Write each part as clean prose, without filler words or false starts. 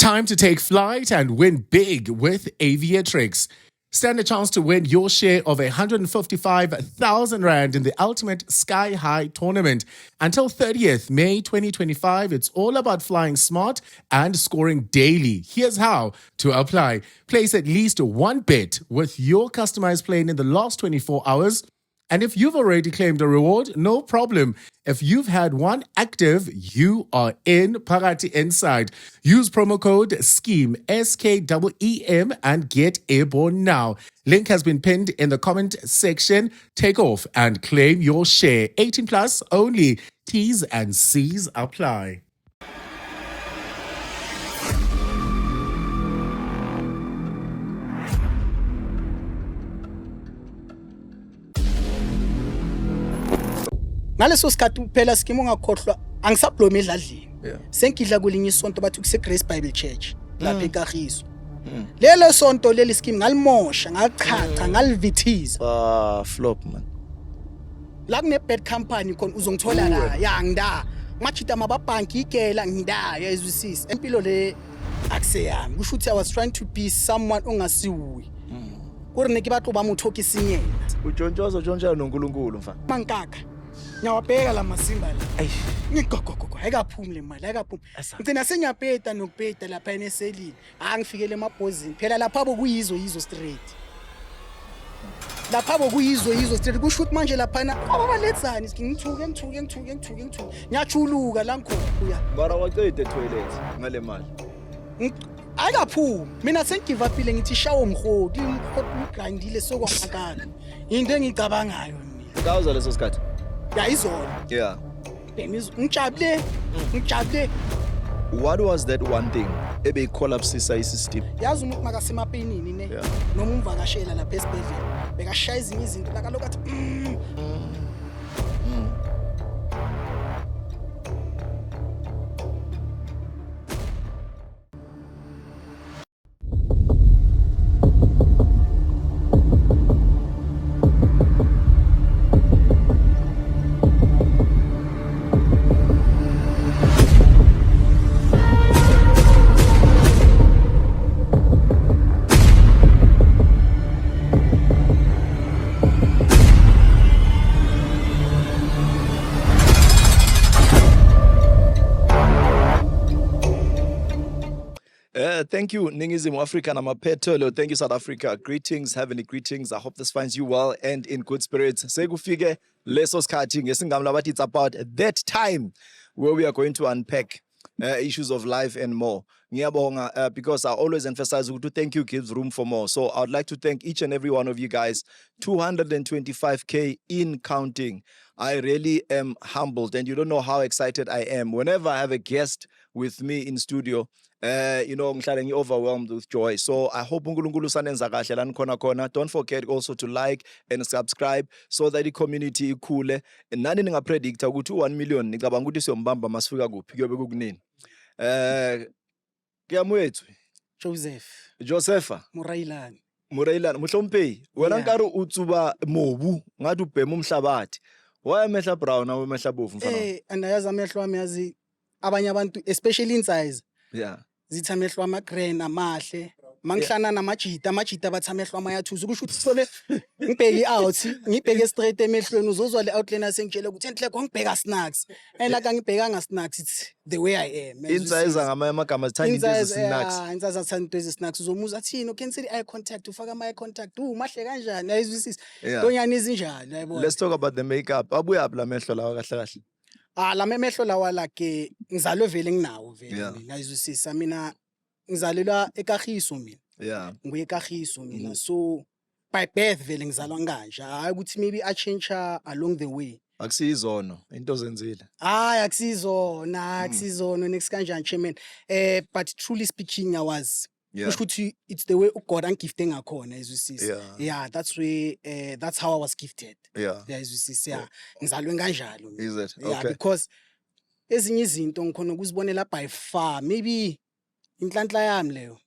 Time to take flight and win big with Aviatrix. Stand a chance to win your share of 155,000 Rand in the Ultimate Sky High Tournament. Until 30th May 2025, it's all about flying smart and scoring daily. Here's how to apply. Place at least one bet with your customized plane in the last 24 hours. And if you've already claimed a reward, no problem. If you've had one active, you are in Parati Inside. Use promo code SKEEM, S K E E M, and get airborne now. Link has been pinned in the comment section. Take off and claim your share. 18 plus only. T's and C's apply. Ngaleso sikhathi phela sikimu ungakhohlwa, angisablomi edladleni. Sengidla kwelinye isonto, bathi kuse-Grace Bible Church lapha eKagiso. Lelo sonto leli skimu ngalimosha, ngalichacha, ngalivithiza. Ah, flop man. La kune-bad company khona uzongithola la ya ngida majita mababhanki igela ngida yayizwisisa impilo le akuseyami. Kusho ukuthi I was trying to be someone ongasiwuyi kuri ne ke batlo ba motho o ke seng yena. Utshontshwaza utshontshana noNkulunkulu mfana. Mankaka ngiyawabheka la masimba la, ngigogogogo, ayikaphumi le mali, ayikaphumi. Ngigcina sengiyapeta nokupeta lapha eneselini. Hayi, ngifikele emabhozini phela lapha bokuyizo yizo straight, lapha bokuyizo yizo straight. Kusho ukuthi manje laphana ababalethani, ngithuke, ngithuke, ngithuke, ngithuke, ngithuke, ngiyachuluka la ngikhona. Mara waqeda toilet ngale mali. Ayikaphumi, mina sengigive upile, ngithi shawo mhodi umhodi ugrindile sokwamakana into engiyicabangayo mina. Kawuza leso sikhathi. Ya, izolo. Ngijabule, ngijabule. What was that one thing ebeyicollapsisa isystem? Yazi umuntu makasemapenini ne noma umvakashela lapha esibhedlela bekashaya ezinye izinto lakaloku athi Thank you, Ningizimu Africa namaphethelo. Thank you, South Africa. Greetings, heavenly greetings. I hope this finds you well and in good spirits. Sekufike leso sikhathi ngesingamla bathi it's about that time where we are going to unpack issues of life and more. Ngiyabonga because I always emphasize ukuthi thank you gives room for more. So I'd like to thank each and every one of you guys. 225K in counting. I really am humbled and you don't know how excited I am. Whenever I have a guest with me in studio, ngihlale ngi-overwhelmed with joy. So I hope uNkulunkulu usanenza kahle la nikhona khona. Don't forget also to like and subscribe so that i-community ikhule. Nani ningapredicta ukuthi u-1 million nicabanga ukuthi siyombamba masifika kuphi, kuyobe kukunini. Kuyamwethu. Joseph. Josepha. Morailane. Morailane, mohlomphehi, wena nkare o tsuba mobu, ngathi ubhema umhlabathi. Why amehla brown awe amehla bovu mfana? Andayazi amehlo wami, yazi abanye abantu especially insize zithi amehlo ama-grand amahle. Mangihlana namajita, amajita bathi amehlo ami ayathusa. Kusho ukuthi sole ngibheke i-out, ngibheke straight emehlweni, uzozwa le outline asengitshele ukuthi enhle ngibheka snacks. And like angibhekanga snacks, it's the way I am. Insize ngamanye amagama zithanda into ezisnacks. Insize athanda into ezisnacks. Uzomuza athini, ucancel i-eye contact, ufaka ama-eye contact, mahle kanjani, ayizwisisi. Ntonyana izinjalo, yayibona. Let's talk about the makeup. Abuya phi la mehlo lawa kahle kahle? Ah, la mehlo lawa like ngizalwe vele nginawo vele mina, ayizwisisa mina ngizalelwa eKagiso mina. Ngibuye eKagiso mina. So by birth vele ngizalwa nganje. Hayi ukuthi maybe a change along the way. Akusiyizono into ozenzile. Hayi, akusizona, akusizona next kanjani chairman. But truly speaking I was kusho ukuthi it's the way uGod angifte ngakhona, izwisisa. Yeah, that's way that's how I was gifted. Yeah, izwisisa. Yeah. Ngizalwe kanjalo mina. Is it? Yeah, Okay. because ezinye izinto ngikhona ukuzibonela by far. Maybe inhlanhla yami leyo.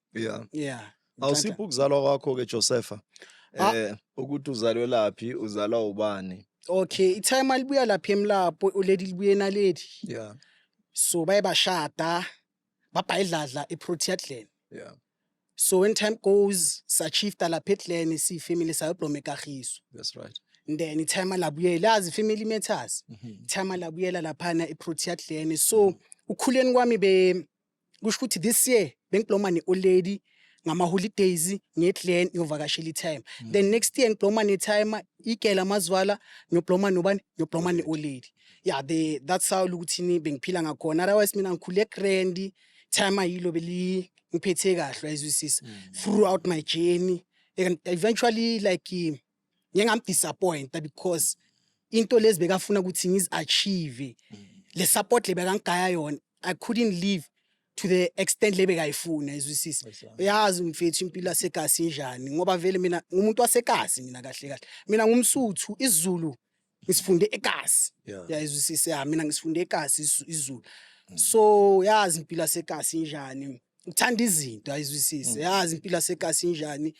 Yeah. Awusiphi ukuzalwa kwakho ke Josepha? Ukuthi uzalwe laphi, uzalwa ubani? Okay, itime alibuya lapha emlapho, ulady libuye nalady. So baye bashada. Babhayidladla eProtea Glen. So when time goes, sashifta lapha eGlen, siyifamily, sayobloma eKagiso. That's right. And then itimer labuyela, yazi, family matters. Itimer labuyela laphana eProtea Glen. So ukhuleni kwami be kusho ukuthi this year bengibloma ne-old lady ngama-holidays ngeGlen, ngiyovakashela i-timer. Then next year ngibloma ne-timer igela amazwala, ngiyobloma nobani, ngiyobloma ne-old lady. Yeah, that's how ukuthi bengiphila ngakhona. Otherwise mina ngikhule grand, timer yilo beli ngiphethe kahle, wayizwisisa, throughout my journey. And eventually, like, ngike ngamdisappointa because into lezi bekafuna ukuthi ngizi-achieve, le support le bekangigaya yona, I couldn't live to the extent le bekayifuna, izwisisa. Yazi mfethu, impilo yasekasi injani, ngoba vele mina ngumuntu wasekasi. Mina kahle kahle mina ngumSuthu, isiZulu ngisifunde ekasi. Yayizwisisa? Ya, mina ngisifunde ekasi isiZulu. So yazi impilo yasekasi injani, uthanda izinto, ayizwisise. Yazi impilo yasekasi injani,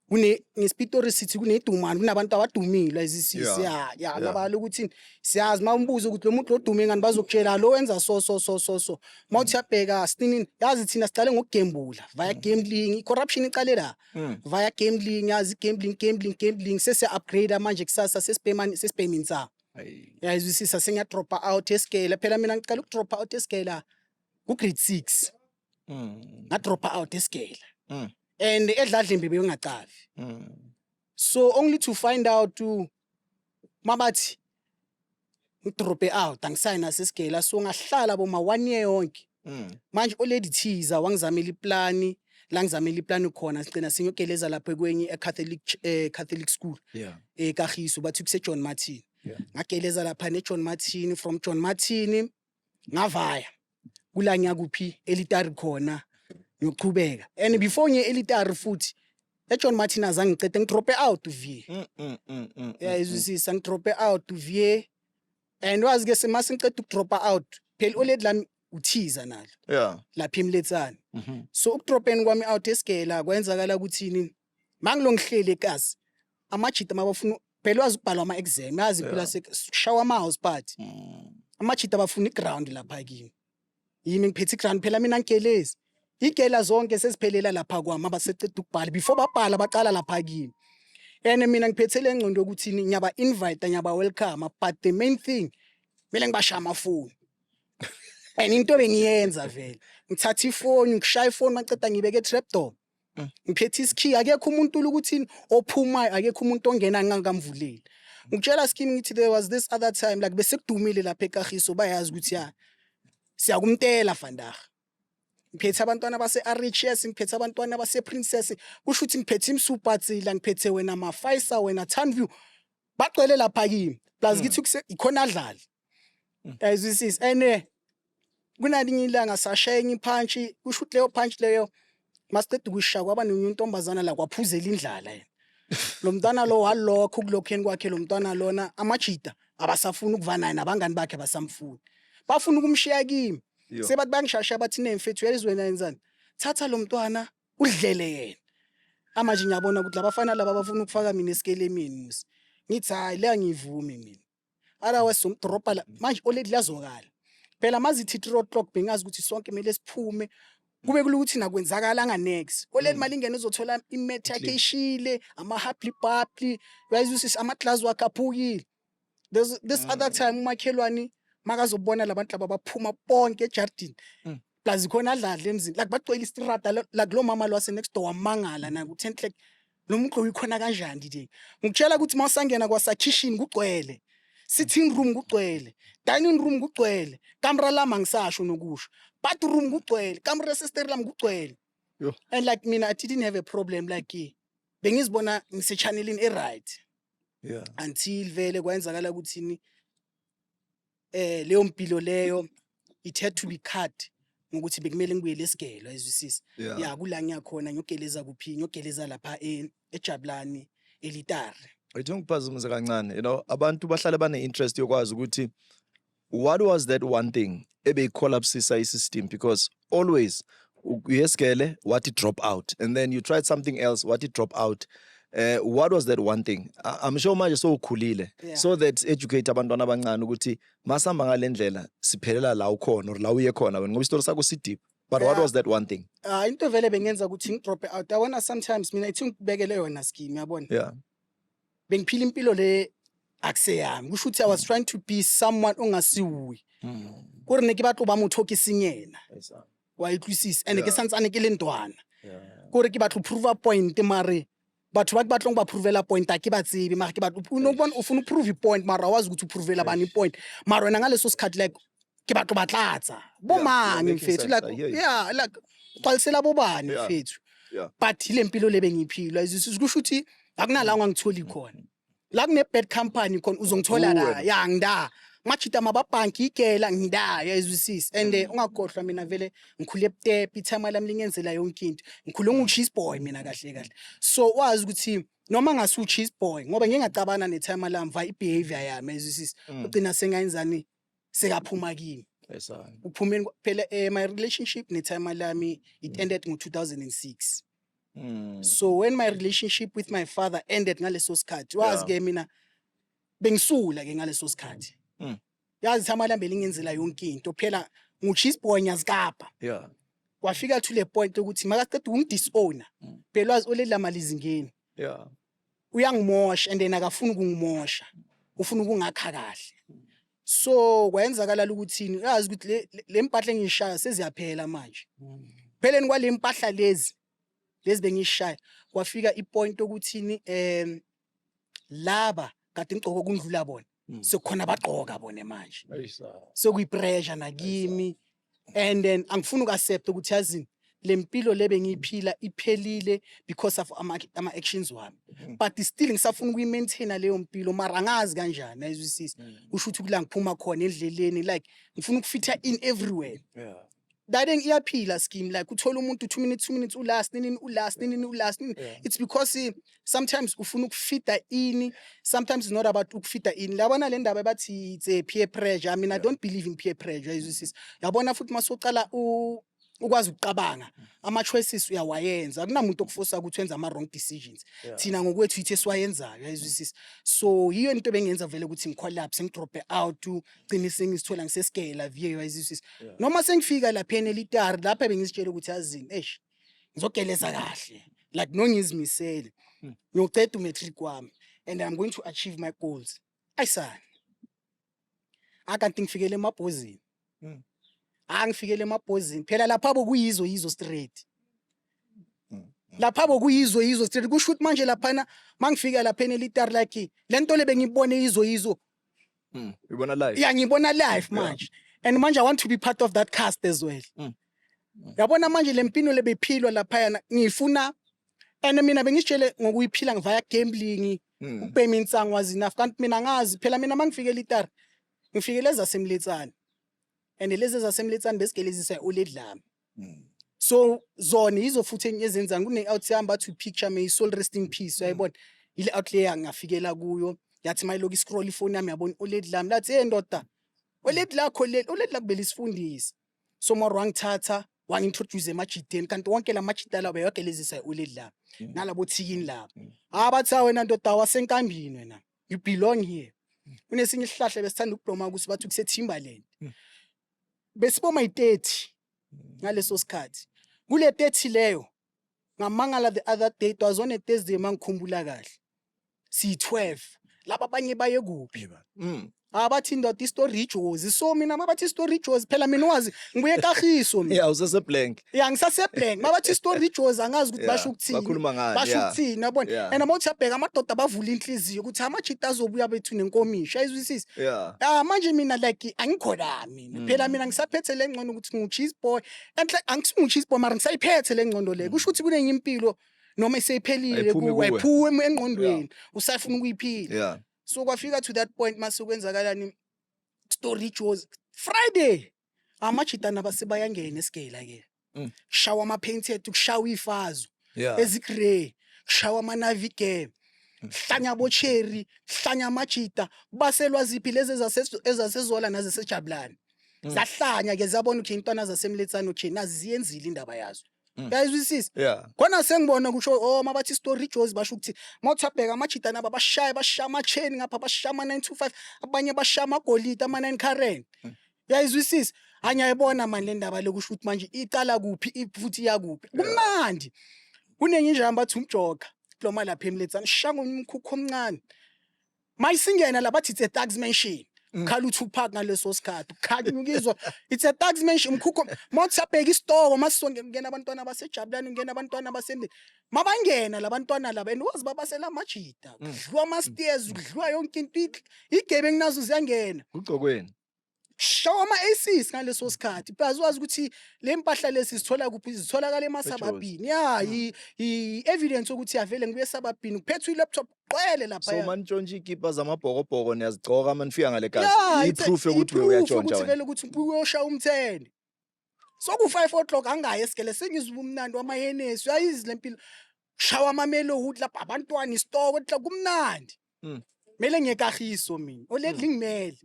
kune ngesiPitori sithi kunedumane, kunabantu abadumile, ayizwisise. Ya, nabala ukuthi siyazi uma umbuzo ukuthi lo muntu lodume ngani, bazokutshela lo wenza so so so so. So uma uthi uyabheka sinini, yazi thina siqale ngokugembula via gambling, i-corruption iqale la via gambling. Yazi, gambling, gambling, gambling, sesiya-upgrade manje, kusasa sesibhema, sesibhema insangu. Ayi. Yayizwisisa? Sengiyadropa out esigela. Phela mina ngicala ukudropa out esigela ku-grade 6. Ngadropa out esigela and edladlembe beyongacavi. So only to find out mabathi ngidrope out, angisayina sesigela. So ngahlala boma one year yonke. Manje olady thiza wangizamela iplani la, ngizamela iplani khona, sigcina sinyogeleza lapho kwenye e-Catholic school eKagiso, bathi kuse John Martin. Ngageleza lapha ne-John Martin. From John Martin ngavaya kula ngiyakuphi, eLitari khona, ngiyochubeka. And before ngiye eLitari futhi, eJohn Martin azange ngicede, ngidrope out v yayizwisisa, ngidrope out v. And wazi ke semase ngiceda ukudropa out, phela olady lami uthiza nalo lapha eMletsane. So ukudropeni kwami out esigela kwenzakala ukuthini, mangilongihleli ekasi, amajita mabafuna, phela wazi ukubhalwa ama-exam, yazi impilo shawa ama-house party. Amajita bafuna iground lapha kimi, yimi ngiphethe iground. Phela mina ngigelezi igela zonke seziphelela lapha kwami. Abaseceda ukubhala, before babhala baqala lapha kimi. And mina ngiphethe le ngcondo yokuthi ngiyaba invite, ngiyaba welcome, but the main thing kumele ngibashaye amafoni. And into bengiyenza vele, ngithatha ifoni, ngishaya ifoni, maceda ngibeke e-trapdoor. Ngiphethe isikhiya, akekho umuntu ukuthi ophumayo, akekho umuntu ongena ngingakamvuleli. Ngikutshela scheme, ngithi there was this other time, like, besekudumile lapha eKagiso, bayazi ukuthi ya siyakumtela vandag. Ngiphethe abantwana base-RHS, ngiphethe abantwana base-Princess, kusho ukuthi ngiphethe imsupatsila, ngiphethe wena Mafaisa, wena Tanview, bagcwele lapha kimi. Plus ngithi ikhona adlali, ayizwisisi. And kunalinye ilanga sashaya enye iphantshi, kusho ukuthi leyo punch leyo masiqeda ukuyishaya, kwaba nenye intombazana la kwaphuzela indlala yena. Lo mntwana lo walokho ukulokheni kwakhe, lo mntwana lona amajita abasafuni ukuva naye, nabangani bakhe abasamfuni, bafuna ukumshiya kimi. Yo. Sebathi bangishasha, bathi nemfethu, uyezwe wena yenzani, thatha lo mntwana udlele yena. Amanje ngiyabona ukuthi labafana laba bafuna ukufaka mina esikelemeni musi. Ngithi hayi, le angiyivumi mina, otherwise somdropa la. Manje olady lazokala phela, mazithi 3 o'clock, bengazi ukuthi sonke kumele siphume, kube kula ukuthi nakwenzakalanga next. Olady malingena uzothola imet yakhe Clean. ishile, ama-hubbly bubbly, uyayizwisisa, ama-glass wakhe aphukile. There's this other time umakhelwane makazobona labantu laba baphuma bonke ejardini, plus khona adladla emzini, like bagcwele istrata. Like lo mama lo wase next door wamangala naye ukuthi like lo muntu lo uyikhona kanjani le. Ngikutshela ukuthi mawusangena kwasakhishini kugcwele, sitting room kugcwele, dining room kugcwele, kamera lami angisasho nokusho, bathroom kugcwele, kamera sister lami kugcwele. Yo. And like mina I didn't have a problem, like bengizibona ngise-channelini e-right until vele kwenzakala ukuthini, leyo mpilo leyo it had to be cut ngokuthi bekumele ngibuyele esigelo, ayizwisisa. Ya, kula ngiyakhona, ngiyogeleza kuphi, ngiyogeleza lapha eJabulani eLitare. Ithi ngiphazamise kancane, abantu bahlale bane-interest yokwazi ukuthi what was that one thing ebeyicollapsisa i-system, because always uyesigele wathi drop out and then you tried something else, wathi drop out. What was that one thing? I'm sure manje sowukhulile, so that educate abantwana abancane ukuthi masihamba ngale ndlela siphelela la ukhona or la uye khona wena, ngoba isitori sakho si-deep. But what Yeah. was that one thing? Ah, into vele bengenza ukuthi ngidrope out, yabona, sometimes mina ithi ngibekele yona scheme, yabona, bengiphila impilo le akuseyami. Kusho ukuthi I was trying to be someone ongasiwuyi kore ne ke batlo ba motho o ke seng yena, wa utlwisisa? And ke santsane ke le ntwana, kore ke batlo prove a point, mare batho ba ke batlong ba provela point a ke ba tsebe, mara ke batlo unokubona ufuna uprove i-point, mara awazi ukuthi uprovela bani i-point, mara wena ngaleso sikhathi like ke batlo ba tlatsa Yeah, you're bomang making mfethu sense. like I hear you. yeah, like gcwalisela bobani mfethu. But ile mpilo le bengiyiphila, kusho ukuthi akunala ungangitholi khona la kune-bad company khona, uzongithola la. Kuwe. Ya, ngida majita mababhanki igela ngida, yayizwisisa? And ungakhohlwa, mina vele ngikhule ebutepe, ithama lami lingenzela yonke into, ngikhule ngu-cheese boy mina kahle kahle. So wazi ukuthi noma ngasi-cheese boy ngoba ngike ngacabana nethama lami va i-behavior yami, yayizwisisa? Ugcina sengayenzani, sekaphuma kimi. Uphumeni phela my relationship nethama lami, it ended ngo-2006. So when my relationship with my father ended ngaleso sikhathi, wazi ke mina bengisula ke ngaleso sikhathi. Yazi ithama lami belingenzela yonke into phela, ngu-cheese boy, ngiyazikapa. Kwafika to le point ukuthi makaqeda ukungidisowna, phela wazi oleli lamalizingeni uyangimosha, and then akafuni ukungimosha, ufuna ukungakha kahle. So kwenzakala ukuthi yazi ukuthi le mpahla engiyishaya seziyaphela manje. Pheleni kwale mpahla lezi bengiyishaya, kwafika ipoint okuthini, laba kade ngigcoka kundlula bona, sekukhona abagqoka bona manje, sekuyi-pressure nakimi, and then angifuni uku-accept ukuthi yazini le mpilo le bengiyiphila iphelile because of ama-actions wami, but still ngisafuna ukuyi-maintaina leyo mpilo, mara angazi kanjani, ayizwisisa? Kusho ukuthi kula ngiphuma khona endleleni, like ngifuna ukufitha in everywhere. That iyaphila scheme, like uthola umuntu 2 minutes, 2 minutes ulast nini, ulast nini, ulast nini. It's because sometimes ufuna ukufita in, sometimes it's not about ukufita in. Labona le ndaba bathi it's a peer pressure, I mean, I don't believe in peer pressure, ayizwisisa? Yabona futhi masocala ukwazi ukucabanga, ama-choices uyawayenza, akunamuntu okufosa ukuthi wenze ama-wrong decisions. Thina ngokwethu yithi esiwayenzayo, ayizwisisa? So yiyo into bengenza vele ukuthi ngicollapse, ngidrope out, gcine sengizithola ngisesigela viye, ayizwisisa? Noma sengifika laphena elitari lapha, bengizitshela ukuthi yazini, eish, ngizogeleza kahle, like no ngizimisele, ngiyoceda umatric wami and I'm going to achieve my goals. Ayisani, akanti ngifikele emabhozini. Angifikele emabhozini phela lapha bokuyizo yizo straight. Lapha bokuyizo yizo straight, kusho ukuthi manje laphana mangifika laphena elitari, like le nto le bengibone yizo yizo. Ubona live. Yeah, ngibona live manje, and manje I want to be part of that cast as well. Yabona manje le mpilo lebephilwa laphayana ngifuna, and mina bengitshele ngokuyiphila ngivaya gambling, ukubhema insangu was enough, kanti mina ngazi phela mina mangifike elitari ngifike lezi zasemletsane, and lezi zasemletsane besigelezisa uledlami. So zona yizo futhi enye ezenzani kune-out yami bathi picture, may soul rest in peace, uyayibona ile out leya ngafikela kuyo, yathi mayiloku iscroll ifoni yami, yabona oledi lami, lathi, "Hey ndoda, oledi lakho leli, oledi lakho belisifundisa." So mara wangithatha wangi-introduce emajideni, kanti wonke la majida lawo bewagelezisa oledi lami nalabo thikini labo. Abathi, "Ah, wena ndoda wasenkambini, wena you belong here." Kunesinye isihlahla besithanda ukubloma ukuthi bathi kuse-Timberland. Besiboma yi-30 ngaleso sikhathi. Kule 30 leyo ngamangala, the other day, it was on a Thursday mangikhumbula kahle, siyi-12 laba, abanye baye kuphi? Abathi, "Ndoda, istory ijozi." So mina mabathi istory ijozi, phela mina wazi ngibuye ekahiso mina. Yeah, usese-blank. Ya, ngisaseblank. Mabathi istory ijozi, angazi ukuthi basho ukuthini. Bakhuluma ngani? Basho ukuthini, yabona? And uma uthi uyabheka, amadoda bavula inhliziyo ukuthi amajita azobuya bethu nenkomishi, ayizwisisi? Ah, manje mina like angikho la mina phela, mina ngisaphethe le ngcondo ukuthi ngu-cheese boy, and like angisi ngu-cheese boy, mara ngisayiphethe le ngcondo le, kusho ukuthi kunenye impilo noma iseyiphelile Ayiphumi kuwe, kuwe. ayiphume engqondweni, usafuna ukuyiphila. So kwafika to that point mase kwenzakalani, story jozi Friday, amajita naba sebayangena esigela ke, kushawa ama-painted, kushawa ifazo ezigrey, kushawa ama-navigame, hlanya bocherry, hlanya amajita, baselwa ziphi lezi ezasezola nazesejabulani. Zahlanya ke, zabona ukuthi intwana zasemletsane, okay, nazi ziyenzile indaba yazo. Uyayizwisisa? Yeah. Khona sengibona kusho, oh, mabathi story jozi basho ukuthi mawuthi uyabheka amajita naba bashaya, bashaya ama-chain ngapha, bashaya ama-925, abanye bashaya amagolide ama-9 current, uyayizwisisa? Angiyayibona mani le ndaba lokusho ukuthi manje iqala kuphi, futhi iyakuphi. Kumnandi. Kunenye inja bathi umjoka kuloma lapha emletsane, shanga umkhukhu omncane. Mayisingena la bathi it's a thugs mansion. Khala uTupac ngaleso sikhathi, khanyukizwa it's a thugs mansion, umkhukhu. Mawuthi abheka isitoko, masisonke kungena abantwana basejabulani, kungena abantwana basembi, mabangena labantwana laba and wazi babasela amajida, kudliwa ama-stairs, kudliwa yonke into, igebengu nazo ziyangena. Kugcokweni. Shawa ama-aces ngaleso sikhathi, plus wazi ukuthi le mpahla lesi sithola kuphi, zitholakala emasababhini ya i-evidence ukuthi yavele ngibuye esababhini, kuphethwe i-laptop qwele lapha. So manitshontsha iy'kipa zamabhokobhoko, niyazigcoka manifika ngale kasi? Yeah, it's I-proof yokuthi i-proof uyatshontsha ukuthi wena. Vele ukuthi uyoshaya umthende. So ku-5 o'clock angayi esigele, sengizwa ubumnandi wamahenesi, uyayizi le mpilo, shawa amamelo lapha abantwana, isitoko kumnandi. Kumele ngiyekahiso mina oledi, ngimele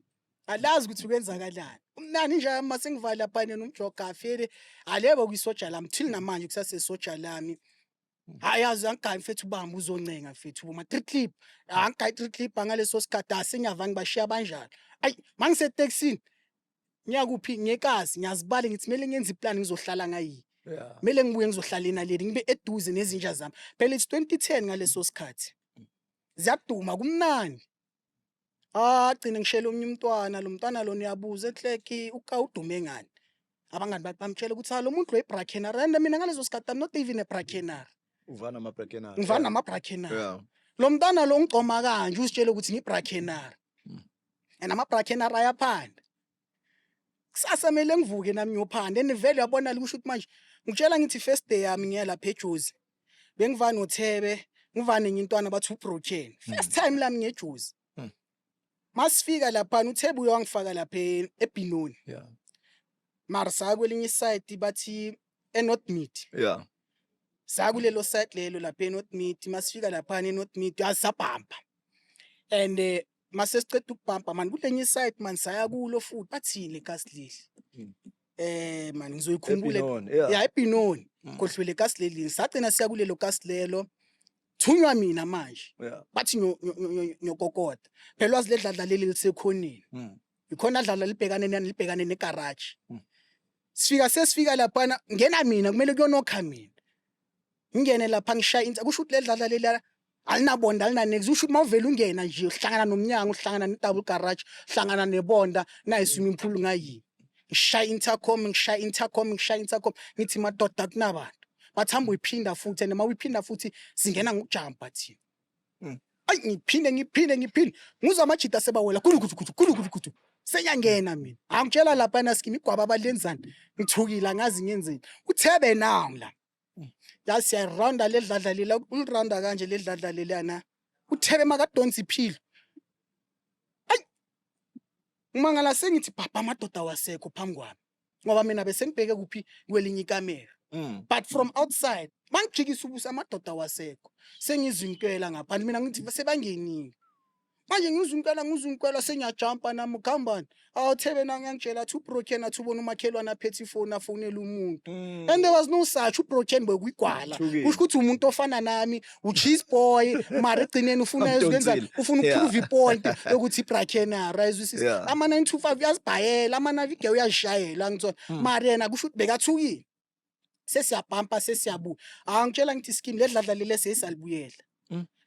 alazi ukuthi kwenzakalani, umnandi nje uma sengivala lapha nomjoga afele alebo kwisoja lami till namanje kusasesoja lami. Hayi, yazi angigayi mfethu, ubamba uzoncenga mfethu boma three clip, angigayi three clip ngaleso sikhathi, asengiyava ngibashiya banjalo. Ayi, mangisetekisini ngiyakuphi, ngiyekazi, ngiyazibala, ngithi kumele ngenze iplan, ngizohlala ngayi, kumele ngibuye ngizohlala enaleli, ngibe eduze nezinja zami phela. It's 2010 ngaleso sikhathi, ziyaduma, kumnandi. Ah, gcine ngishela omunye umntwana, lo mntwana lona uyabuza ehleki uka udume ngani, abangani bakhe bamtshela ukuthi lo muntu lo ibrakener, and mina ngaleso sikhathi I'm not even a brakener. Uvana ama-brakener. Ngivana nama-brakener. Lo mntwana lo ngigcoma kanje usitshele ukuthi ngibrakener and ama-brakener ayaphanda. Kusasa kumele ngivuke nami ngiyophanda and vele uyabona kusho ukuthi manje ngitshela ngithi first day yami ngiya lapha eJozi, bengivana noThebe, ngivane nenye intwana bathi uBroken, first time lami ngeJozi. Masifika lapha uThebe uyangifaka lapha eBinoni, mara saya kwelinye iside bathi eNorth Mead. Saya kulelo side lelo lapha eNorth Mead. Masifika lapha eNorth Mead yasabhampa and mase siceda ukubhampa man kulenye iside man, saya kulo futhi bathini lekasi leli. Man, ngizoyikhumbula. eBinoni, yeah. Ya, eBinoni. Khohlwele kasi leli, sagcina siya kulelo kasi lelo, thunywa mina manje. Bathi nyokokoda phela, wazi ledladla leli lisekhoneni. Ikhona dlala libhekane nani, libhekane negaraji. Sifika, sesifika laphana, ngena mina, kumele kuyonokha mina, ngingene lapha ngishaya insa, kusho ukuthi ledladla leli alinabonda, alinanex, kusho ukuthi mawuvele ungena nje uhlangana nomnyango, uhlangana ne-double garage, uhlangana nebonda, nayi swimming pool ngayini. Ngishaya intercom, ngishaya intercom, ngishaya intercom, ngithi madoda kunabantu, bathamba uyiphinda futhi and uma uyiphinda futhi singena ngokujampa thina. Ayi, ngiphinde, ngiphinde, ngiphinde, nguzwa amajita sebawela kulukutu kutu kulukutu kutu, seyangena mina, angitshela lapha na scheme igwaba abalenzani, ngithukile, angazi ngenzeni, uthebe nawo la, yazi siyayirounda le dladla lela, ulirounda kanje le dladla lelana, uthebe makadonsa iphilo. Ayi, ngimangala sengithi bhabha, amadoda wasekho phambi kwami, ngoba mina bese ngibheke kuphi, kwelinye ikamera, but from outside mangijikisa ubuso amadoda wasekho, sengizwa inkwela ngaphandle, mina ngithi sebangenile manje, ngizwa inkwela, ngizwa inkwela, sengiyajampa nami, kuhambani, awuthebe na ngiyangitshela athi ubroken, athi ubona umakhelwane aphethe ifoni, afonela umuntu, and there was no such ubroken, bekuyigwala. Thukile. Kusho ukuthi umuntu ofana nami, u-cheese boy, mara egcineni ufuna ukwenza Amdonsile. ufuna ukuprove ipoint yokuthi ibrakener ayizwisisi. Ama-925 uyazibhayela, ama-navige uyazishayela, ngithola, mara yena kusho ukuthi bekathukile. Sesiyabhampa, sesiyabuya, angitshela ngithi scheme ledladla lele sesalibuyela,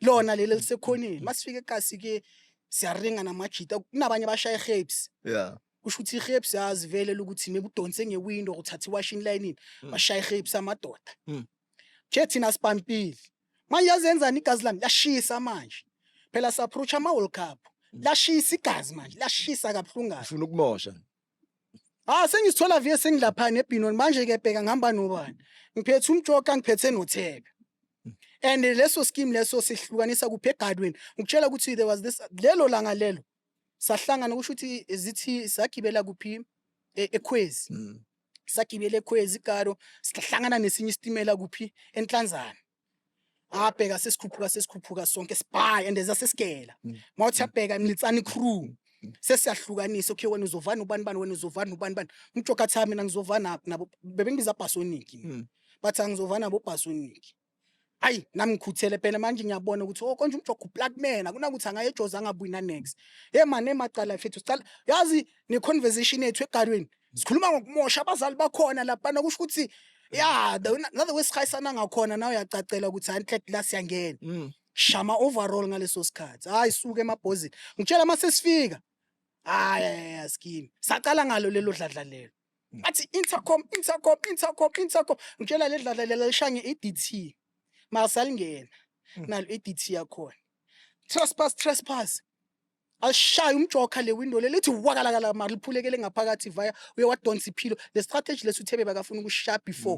lona leli lisekhoneni. Masifika ekasi ke siyaringa namajita, kunabanye abashaya iherbs, kusho ukuthi iherbs yazi vele ukuthi maybe udonse ngewindow, uthatha iwashing line, bashaya iherbs amadoda. Ke thina sipampile manje, yazenzani, igazi lami lashisa manje phela, sa-approach ama-World Cup, lashisa igazi manje, lashisa kabuhlungu kabi. Ufuna ukumosha. Ah, sengizithola vele sengilapha neBinoni manje ke, bheka ngihamba nobani, ngiphethe umjoka, ngiphethe noThebe, and leso scheme leso sihlukanisa kuphi, egadweni. Ngikutshela ukuthi there was this lelo langa lelo sahlangana, kusho ukuthi zithi sagibela kuphi, ekhwezi. Sagibela ekhwezi igado, sihlangana nesinye isitimela kuphi, enhlanzana. Abheka sesikhuphuka, sesikhuphuka sonke sibhayi and zasesigela. Mawuthi abheka imlitsani crew, sesiyahlukanisa, okay, wena uzovana ubani bani, wena uzovana ubani bani, umjoka athi, mina ngizovana nabo bebengibiza Bhasoniki, bathi angizovana nabo Bhasoniki. Ayi, nami ngikhuthele phela manje, ngiyabona ukuthi oh, konje umjoka uplug man, akunakuthi angaye eJozi angabuyi na next. Hey man, emacala mfethu, sicala yazi ne conversation yethu egadweni. Sikhuluma ngokumosha abazali bakhona laphana, kusho ukuthi ya, the way sihayisana ngakhona nawe uyacacela ukuthi hayi, inhle la, siyangena. Shama overall ngaleso sikhathi, hayi, suke emabhozini. Ngitshela uma sesifika, hayi hayi, scheme sacala ngalo lelo dladla lelo. Bathi intercom, intercom, intercom, intercom. Ngitshela le dladla lela lishaya nge-ADT, masalingena nalo ADT yakhona, trespass, trespass. Alishaya umjoka le window le, lithi wakalakala, mara liphulekele ngaphakathi via uye wadonsa iphilo. Le strategy lesuthebe bakafuna ukushaya before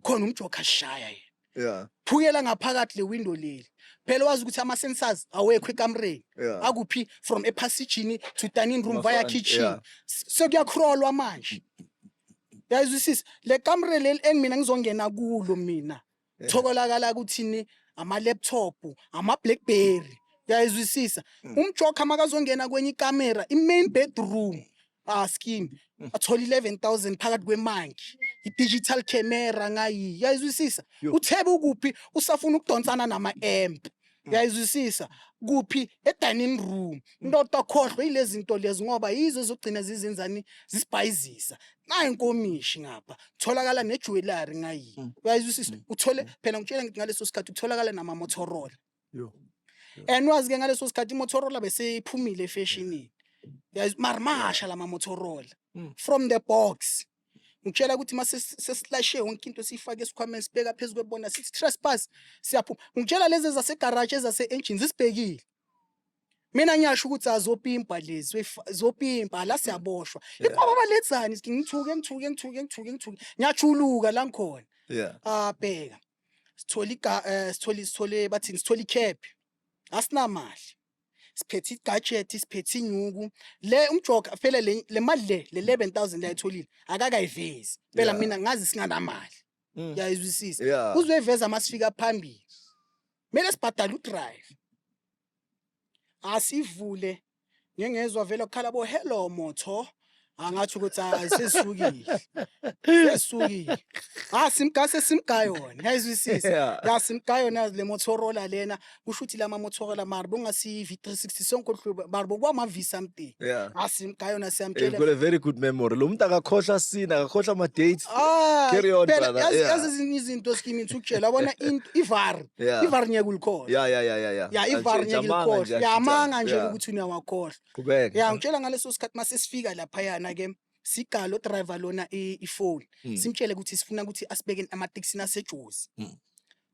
khona umjoka shaya yena. Phukela ngaphakathi le window leli, phela wazi ukuthi ama-sensors awekho ekamereni. Akuphi from ephasijini to dining room via Kuma-front, kitchen. Sekuyacrawlwa manje, uyayizwisisa le kamere leli engimina ngizongena kulo mina. Tholakala ukuthini, ama-laptop, ama-BlackBerry, uyayizwisisa? Umjoka makazongena kwenye ikamera, i-main bedroom, ah, scheme athola 11,000 phakathi kwemanki, i-digital camera ngayi, uyayizwisisa? Yo. Uthebe ukuphi, usafuna ukudonsana nama-amp, uyayizwisisa? Kuphi, e-dining room. Ndoda, khohlwe yilezi zinto lezi ngoba yizo ezogcina zizenzani, zisibhayizisa. Nayi inkomishi ngapha, tholakala nejewelry ngayi, uyayizwisisa? Uthole phela, ngitshela ngithi ngaleso sikhathi kutholakala nama-Motorola. Yo. And wazi-ke ngaleso sikhathi iMotorola beseyiphumile efashionini. Mara masha lama Motorola from the box. Ngitshela ukuthi mase sesilashe yonke into, siyifake esikhwameni, sibeka phezu kwebona, sithi trespass, siyaphuma. Ngitshela lezi ezasegaraji, ezase-engine zisibhekile. Mina ngiyasho ukuthi azopimpa lezi, zopimpa la, siyaboshwa. Ikwaba baledzani, ngithuke, ngithuke, ngithuke, ngithuke, ngithuke, ngiyachuluka la ngikhona. Ah, bheka, sithole sithole bathini, sithole icab, asinamali, siphethe igadget, siphethe inyuku le. Umjoka phela le mali le 11,000 layitholile akakayivezi phela. Mina ngazi singanamali. Uyayizwisisa? Yeah. Uzoyiveza masifika phambili, kumele sibhadale udrive. Asivule, ngengezwa vele kukhala bo hello moto, angathi ukuthi hayi, sesukile, sesukile. Ah, simgase, simgaya yona, yayizwisisa? Yeah. Ya, simgaya yona le Motorola lena. Kusho ukuthi lama Motorola mara bongasi V360 sonke hlobo, mara bokwama V something. Asimgaya yona, You've siyamtshela. got a very good memory. Lo muntu akakhohlwa sina, akakhohlwa ama-dates. Ah, Carry on, phela brother. yazi ezinye izinto skimi ngithukutshela, yabona into ivari. Ivari ngeke ulikhohlwe. Ya, ivari ngeke Amanga ulikhohlwe. nje Ya, ashintshana. amanga nje ukuthi uyawakhohlwa. Qhubeka. Ya, ngitshela ngaleso sikhathi mase sifika laphayana ke, sigalo driver lona ifoni. Simtshele ukuthi sifuna ukuthi asibeke amatekisini aseJozi.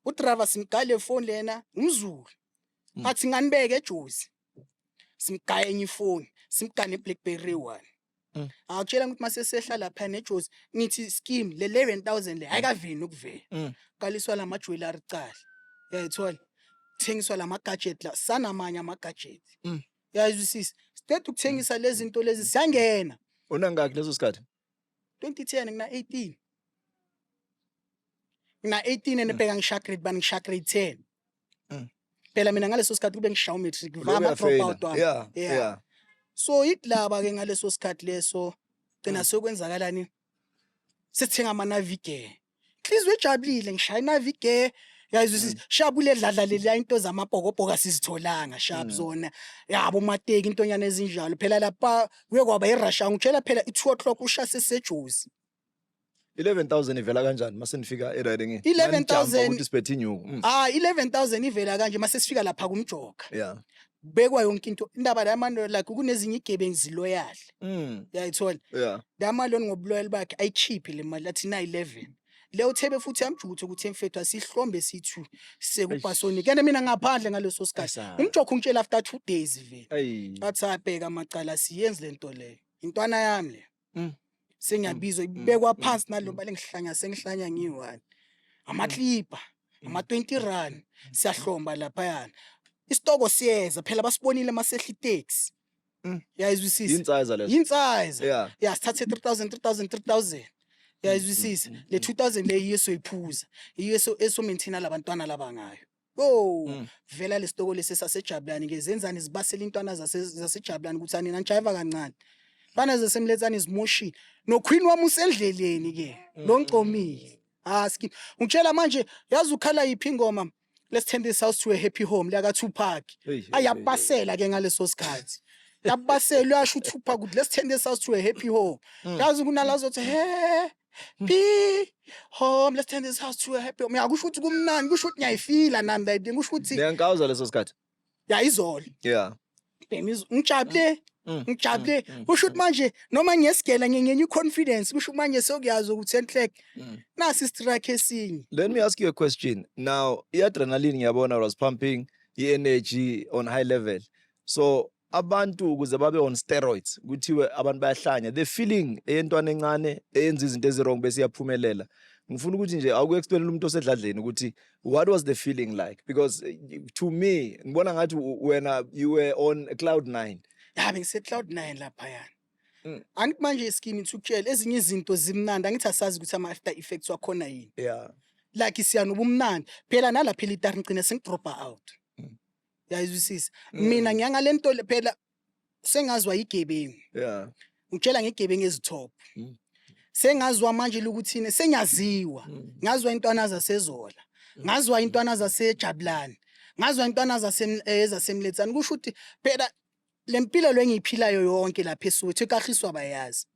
Udriver simgale ifoni lena, umZulu. Athi nganibeke eJozi. Simgaye enye ifoni, simgane iBlackberry one. Akutshela ukuthi mase sehla lapha neJozi, ngithi scheme le 11,000 le ayikaveli ukuvela. Qaliswa lama jewelry cala. Uyayithola? Thengiswa lama gadget la, sanamanye ama gadget. Uyayizwisisa? Siqeda ukuthengisa lezi zinto lezi, siyangena. Unangaki leso sikhathi? 2010, ngina 18. Ngina 18 and bheka ngisha grade bani, ngisha grade 10. Phela mina ngaleso sikhathi kube ngisha umatric Uloku vama drop uyafeyila. out wami. Yeah. So yilaba ke ngaleso sikhathi leso gcina sokwenzakalani, sithenga ama Navigare. Inhliziyo ejabulile, ngishaya iNavigare. Yayizwisisa, shabule dladla leliya, into zamabhokobhoko asizitholanga sharp zona yabo mateki, intonyana ezinjalo. Phela lapha kuye kwaba irussia, ngitshela phela i-2 o'clock usha sesejozi. 11,000 ivela kanjani mase nifika eriding? 11,000 ukuthi siphethe inyuku. Ah, 11,000 ivela kanje mase sifika lapha kumjoka. Kubekwa yonke into, indaba la manje, like kunezinye igebengu ziloyal. Uyayithola? Yeah. Lamaloni ngobuloyal bakhe ayikhiphe le mali, athi na 11 le uthebe futhi yamjutha ukuthi emfethu asihlombe sithu sekubhasoni kene mina ngaphandle ngaleso sikhathi. Asa. Umjokho ungitshela after 2 days vele. Ayi. Athi abheka amacala, siyenzi lento leyo, intwana yami le. Sengiyabizwa, ibekwa phansi naloba lengihlanya, sengihlanya ngiyi-one, amaklipa ama-20 rand, siyahlomba laphayana, isitoko siyeza phela, basibonile masehla iteksi. Yayizwisisa? Yinsiza lezo. Yinsiza. Ya, sithathe 3000, 3000, 3000, yayizwisisa? Le 2000 le yiyo esoyiphuza, yiyo eso-maintaina labantwana laba ngayo. Oh, vela lesitoko lesi sasejabulani ke, zenzani, zibasela intwana zasejabulani ukuthi anina nijayiva kancane. Bana zasemletsane zimoshile. No queen wami usendleleni ke. Lo ngcomile. Ah, skin. Ngitshela manje, yazi ukhala yiphi ingoma? "Let's turn this house to a happy home" laka Tupac. Hey, hey, hey, Ayabasela ke ngaleso sikhathi. Yabasela uyasho uthupha ukuthi, "Let's turn this house to a happy home." Yazi kunalazo happy home, let's turn this house to a happy home. Ya, kusho ukuthi kumnandi, kusho ukuthi ngiyayifila nami that thing, kusho ukuthi Niyankawuza leso sikhathi. Ya, izolo. Ngijabule. Ngijabule. Kusho ukuthi manje noma ngiyesigela ngingenye i-confidence, kusho ukuthi manje sekuyazi ukuthi enhlek nasi i-strike esinye. Let me ask you a question. Now, i-adrenaline ngiyabona was pumping, i-energy on high level. So abantu ukuze babe on steroids, kuthiwe abantu bayahlanya. The feeling eyentwana encane eyenza izinto ezi-wrong bese iyaphumelela. Ngifuna ukuthi nje awuku-explain umuntu osedladleni ukuthi what was the feeling like, because to me ngibona ngathi wena you were on cloud nine. Ya, bengise-cloud nine laphayana. Angithi manje iskimi ngithukutshela ezinye izinto zimnandi, angithi asazi ukuthi ama-after effects wakhona yini. Like siyanoba umnandi phela nalapha elitari, ngigcine sengidropa out. Yayizwisisa mina ngiyangale nto phela sengazwa igebengu. Ngitshela ngegebengu ezi-top. Sengazwa manje lokuthini, sengiyaziwa. Ngazwa intwana zaseZola, ngazwa intwana zaseJabulani, ngazwa intwana zaseMletsane. Kusho ukuthi phela le mpilo lo engiyiphilayo yonke lapha eSoweto, eKagiso abayazi.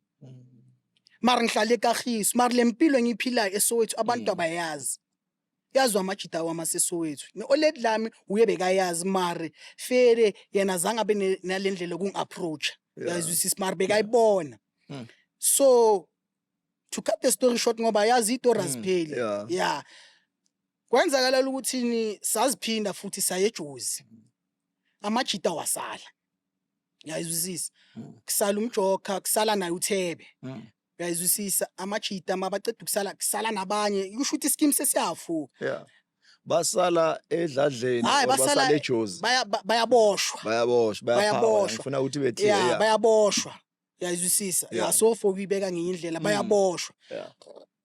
Mara ngihlala eKagiso, mara le mpilo engiyiphilayo eSoweto abantu abayazi. Yazwa amajida wami aseSoweto, ne-oledi lami uye bekayazi, mare fere yena zange abe nale ndlela yokungi-approach. Uyayizwisisa, mara bekayibona. So to cut the story short, ngoba yazi itori azipheli. Ya, kwenzakala ukuthi ni saziphinda futhi saye eJozi, amajita wasala, uyayizwisisa? Kusala umjoka, kusala naye uThebe. Uyayizwisisa, amajita mabaceda ukusala, kusala nabanye, kusho ukuthi iskimu sesiyavuka. Yeah. Basala edladleni Hayi, or basala basala eJozi? Bayaboshwa. Bayaboshwa, bayaphawa. Bayaboshwa. Ngifuna ukuthi be clear. Ya, bayaboshwa, uyayizwisisa? Ya, so for ukuyibeka ngenye indlela, bayaboshwa.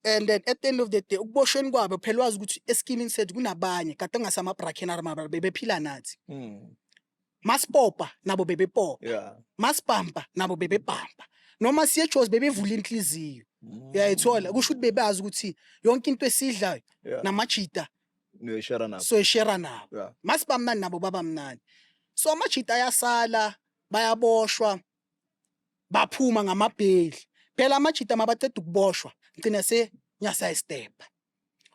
And then at the end of the day, ukuboshweni kwabo phela wazi ukuthi eskimini sethu kunabanye kade ngasama-brackenary, mara bebephila nathi. Masipopa nabo bebepopa. Masibhampa nabo bebebhampa, noma siye eJozi bebevula inhliziyo, uyayithola? Kusho ukuthi bebazi ukuthi yonke into esidlayo namajita Niyoyishare nabo. Soyishare nabo. Masiba mnandi nabo baba mnandi. So amajita ayasala, bayaboshwa, baphuma ngamabheli. Phela amajita mabaceda ukuboshwa, ngcina se ngiyasayistepha,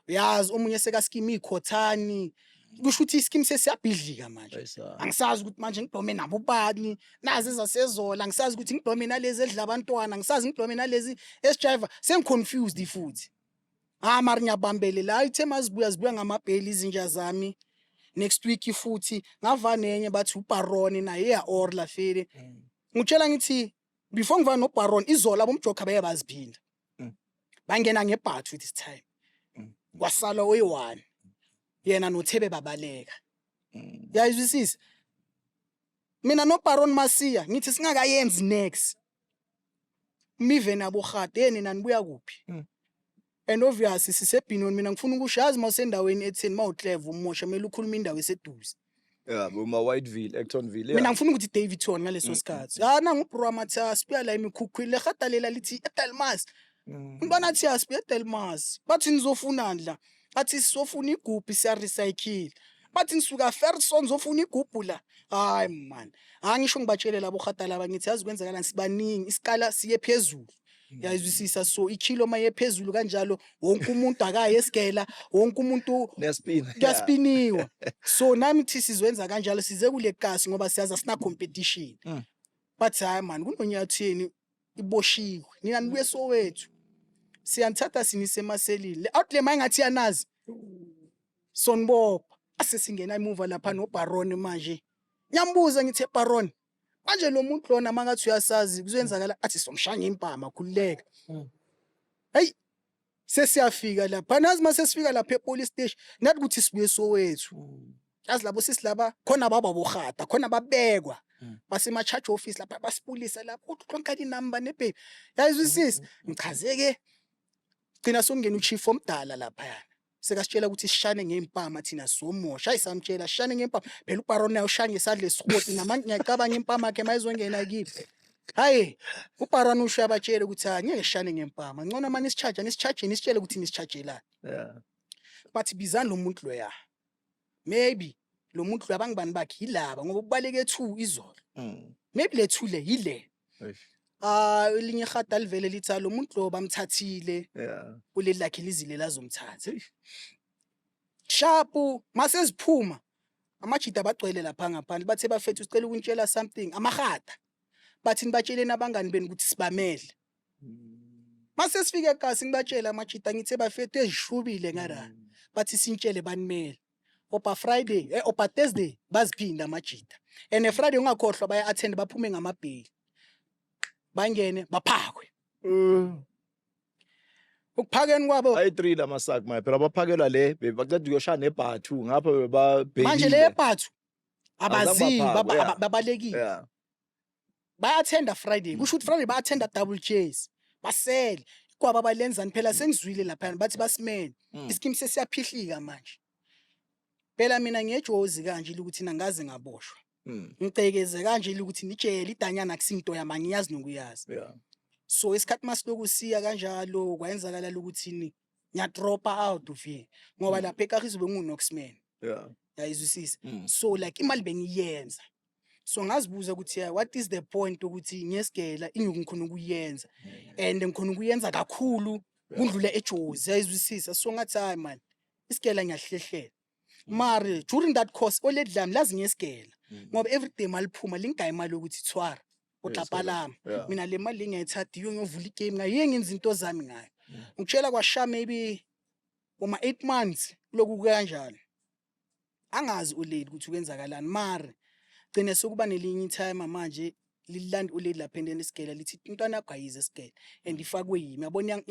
uyazi, omunye sekaskima iy'khothani, kusho ukuthi iskimu sesiyabhidlika manje. Ayisa. Angisazi ukuthi manje ngidome nabo bani, nazi ezaseZola, angisazi ukuthi ngidome nalezi edla abantwana, angisazi ngidome nalezi esijiva, sengi-confused futhi. Ah, mara ngiyabambelela. Hayi, ithe mazibuya, zibuya ngamabheli izinja zami. Next week futhi ngava nenye, bathi uBaron naye iya-orla fele. Ngitshela ngithi before ngiva noBaron izola, abomjoka beye baziphinda. Bangena ngebhathu this time. Kwasala oyi-one, yena noThebe babaleka. Uyayizwisisa? Mina noBaron Masiya ngithi singakayenzi next mive nabo hade yeni nanibuya kuphi? And obviously sisebhinoni, mina ngifuna ukusho, yazi mawusendaweni etheni, mawuclever umosha, kumele ukhulume indawo eseduze. Yeah, boma Whiteville, Actonville. Mina ngifuna ukuthi Daveyton ngaleso sikhathi. Ah, nangu bro Amathas buya la emikhukhwini, lehada lela lithi eDelmas. Umntwana athi asibuye eDelmas. Bathi nizofunani la? Athi sizofuna igubhu, siya recycle. Bathi nisuka Ferguson, zofuna igubhu la? Hayi man, angisho ngibatshele labo hada laba, ngithi yazi kwenzakalani, sibaningi, isikala siye phezulu. Yayizwisisa? So ikhilo maye phezulu kanjalo, wonke umuntu akaye esigela, wonke umuntu Niyaspina. Kuyaspiniwa. So nami thi sizwenza kanjalo, size kule kasi ngoba siyazi asina competition. But hayi man, kunonyatheni iboshiwe, nina nibuye Soweto, siyanithatha sinise emaselini. Le out le mayingathi yanazi sonibopha. Asesingena emuva lapha noBaron manje, ngiyambuza ngithi, "Baron, manje lo muntu lona mangathi uyasazi kuzwenzakala?" Athi somshaya ngempama, khululeka. Hey, sesiyafika lapha, nazi mase sifika lapha e-police station, nathi ukuthi sibuye Soweto. Yazi labo sisilaba khona baba bohata khona babekwa basema-charge office lapha, basipulisa lapho uthi tlonka inamba nebhebi, yayizwisisa? Ngichazeke, gcina sokungena uchief omdala laphayana, sekasitshela ukuthi sishane ngempama thina somosha. Hayi, samtshela sishane ngempama phela, uBaron naye ushaya ngesandla esihoti namanje, ngiyacabanga impama yakhe mayizongena kimi. Hayi, uBaron usho abatshele ukuthi hayi, ngeke sishane ngempama, ngcono manje nisicharge, nisicharge, nisitshele ukuthi nisichargelani. Bathi bizani lo muntu loya, maybe lo muntu loya abangibani bakhe yilaba, ngoba kubaleke 2 izolo. Maybe le two le yile. Eish. Ah, elinye ihata livele lithi, "Ah, lo muntu lo bamthathile." Kuleli lakhe lizile lazomthatha. Eish. Sharp, maseziphuma amajida bagcwele lapha ngaphandle, bathe, "Bafethu, sicela ukuntshela something." Amahata bathi, "Nibatsheleni abangani benu ukuthi sibamele." Mase sifike ekasi, ngibatshela amajida, ngithe, "Bafethu, ezishubile ngara." Bathi, "Sintshele banimele opa Friday, opa Thursday." Baziphinda amajida and Friday ungakhohlwa, baya attend, baphume ngamabheli, bangene baphakwe. Ukuphakeni kwabo Ayi-3 la masaki manje phela, baphakelwa le bebaceda ukuyoshaya nebhathu ngapha, bebabhekile. Manje le bhathu Azange abazini. baphakwe, yeah. Babalekile. Bayathenda Friday, kusho ukuthi Friday bayathenda double chase, basele kwaba balenzani phela. Sengizwile lapha bathi basimele. Iskimu sesiyaphihlika manje phela. Mina ngiyejozi kanje ukuthi nangaze ngaboshwa, ngicekeze kanje ukuthi nijele idanyana akusinto yami, angiyazi nokuyazi. So isikhathi masiloku siya kanjalo, kwayenzakala ukuthi ni ngiyadropa out of here ngoba lapha eKagiso bengu-noxman. Yayizwisisa? Mm. So like imali bengiyenza, so ngazibuza ukuthi, yeah, what is the point ukuthi ngiyesigela inyuku ngikhona ukuyenza and ngikhona ukuyenza kakhulu kundlula eJozi, yayizwisisa? So ngathi, hayi man, isigela ngiyahlehlela. Mari during that course oledi lami lazi ngesigela ngoba everyday maliphuma lingayi imali yokuthi thwara utlapalama. Mina le mali ngiyayithatha iyo ngiyovula igame ngayo, yiye ngenza into zami ngayo. Ngitshela kwasha maybe uma 8 months kuloku kanjalo, angazi ulady ukuthi kwenzakalani. Mari gcine sokuba nelinye itimer manje lilanda ulady lapha endeni isigela, lithi intwana yakho ayize esigela and ifakwe yimi, yabona,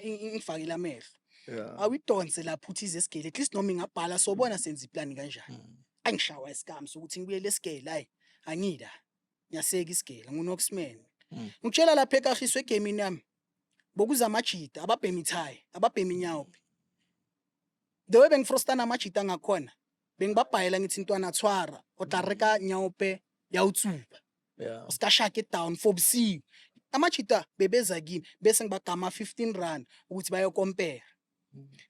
ingifakele amehlo. Awuyidonse lapho uthi ize esigele, at least noma ingabhala sobona senza iplani kanjani. Angishawa isikami sokuthi ngibuyele esigele, hayi, angida ngiyaseka isigela, ngunoxman. Ngitshela lapha ekahiswe egamini yami bokuza amajida ababhema ithayi, ababhema inyawo. The way bengifrostana amajida ngakhona, bengibabhayela ngithi, "Ntwana, tshwara, o tla reka nyaope ya o tsuba." O ska shake down for busiku. Amajida bebeza kimi bese ngibagama 15 rand ukuthi bayokompera.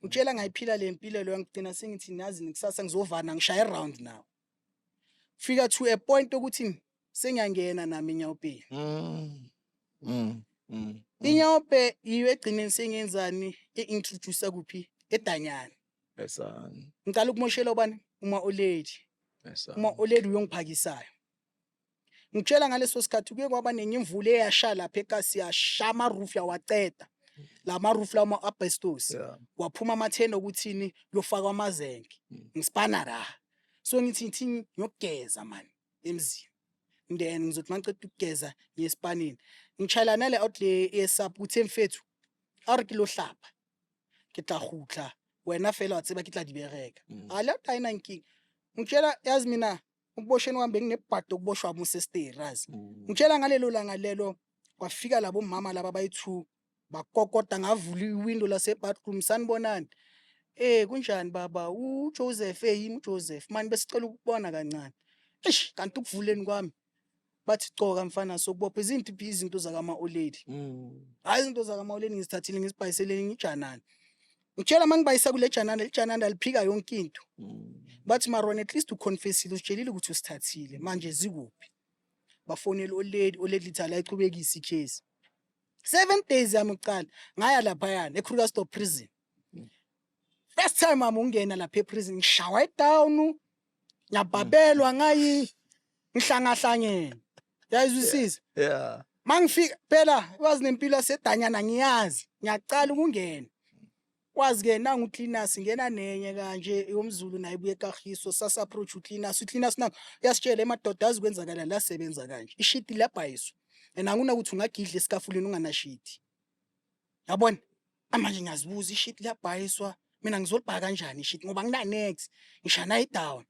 Ngitshela ngayiphila le mpilo leyo, ngigcina sengithi nazi kusasa ngizovana ngishaye round now. Fika to a point ukuthi sengiyangena nami enyawopeni. Inyaope yiyo egcineni sengiyenzani, e-introduce kuphi edanyana. Esani. Ngicala ukumoshela ubani, uma olady. Esani. Uma olady uyongiphakisayo. Ngitshela ngaleso sikhathi kuye kwaba nenye imvula eyasha lapha ekasi, yasha ama-roof yawaceda la ma-roof lawa ma-asbestos. Waphuma amathenda okuthini kuyofakwa amazenke. Ngisipana la, so ngithi ngiyokugeza man emzini, then ngizothi mangiceda ukugeza ngiye esipanini, ngitshayela nale out le yesap ukuthi mfethu a re ke lo hlapa, ke tla gutla wena fela wa tseba ke tla di bereka. A le out ayina nkinga. Ngitshela yazi mina ukubosheni kwami benginebhadi okuboshwa musesteri yazi. Ngitshela ngalelo langa lelo kwafika labo mama laba bayi-two, bakokota, ngavula iwindo lase-bathroom, "Sanibonani, kunjani baba uJoseph?" "Yimi uJoseph mani, besicela ukubona kancane." Eish, kanti ukuvuleni kwami bathi, "Coka mfana, sokubopha izinto izinto zakama-olady." Hhayi, izinto zakama-olady ngizithathile ngizibhayiseleni ngijanani. Ngitshela uma ngibayisa kule janana, lijanana liphika yonke into. Bathi, "Marona, at least uconfessile, usitshelile ukuthi usithathile, manje zikuphi?" Bafonela olady, olady lithi alayichubekisa ikhesi. 7 days yami kuqala ngaya laphayana eKrugersdorp prison. First time ami ungena lapha eprison, ngishawa idown, ngiyabhabelwa, ngayi ngihlangahlangene, yayizwisisa? Yeah. Mangifika phela wazi nempilo yasedanyana ngiyazi, ngiyacala ukungena kwazi ke nangu ucleaners ngena nenye kanje yomZulu naye ibuye ekahiso, sasa approach ucleaners, ucleaners nangu uyasitshela, "Emadoda, azi kwenzakala la, sebenza kanje, ishiti liyabhayiswa and akunakuthi ungagidla esikafuleni unganashiti." Yabona manje ngiyazibuza, ishiti liyabhayiswa, mina ngizolibhaka kanjani ishiti ngoba ngina next ngishana idown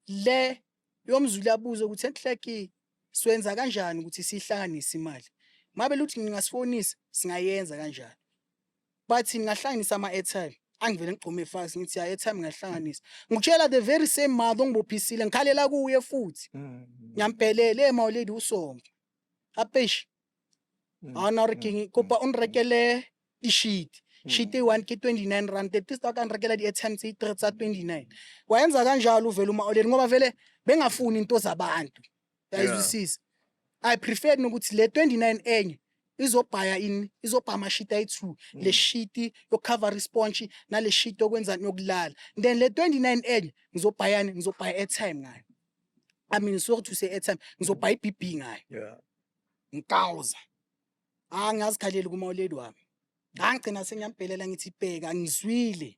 le yomZulu. Yabuza ukuthi, "Enhleki siwenza kanjani ukuthi sihlanganise imali?" Mabe luthi ngingasifonisa singayenza kanjani, bathi ngingahlanganisa ama-airtime. Angivele ngigqume fast, ngithi ya, airtime ngiyahlanganisa. Ngikutshela the very same mother ongibophisile, ngikhalela kuye futhi, ngiyamphelela emawuledi usonke apeshi awona gore keng, kopa o nrekele di-sheet, sheet eyi-one ke R29, at least akanrekela di-airtime tse three tsa 29. Wayenza kanjalo uvele uma-oledi ngoba vele bengafuni into zabantu. Yayizwisisa? I prefer nokuthi le 29 enye izobhaya ini, izobhaya amashiti ayi-2, le shiti yokucover isponge nale shiti yokwenzani, yokulala. Then le 29 enye ngizobhayani? Ngizobhaya airtime ngayo. I mean, sorry to say airtime, ngizobhaya i-BB ngayo. Ngikawuza, angazikhaleli kuma-olady wami. Ngangigcina sengiyambhelela, ngithi, "Bheka, ngizwile."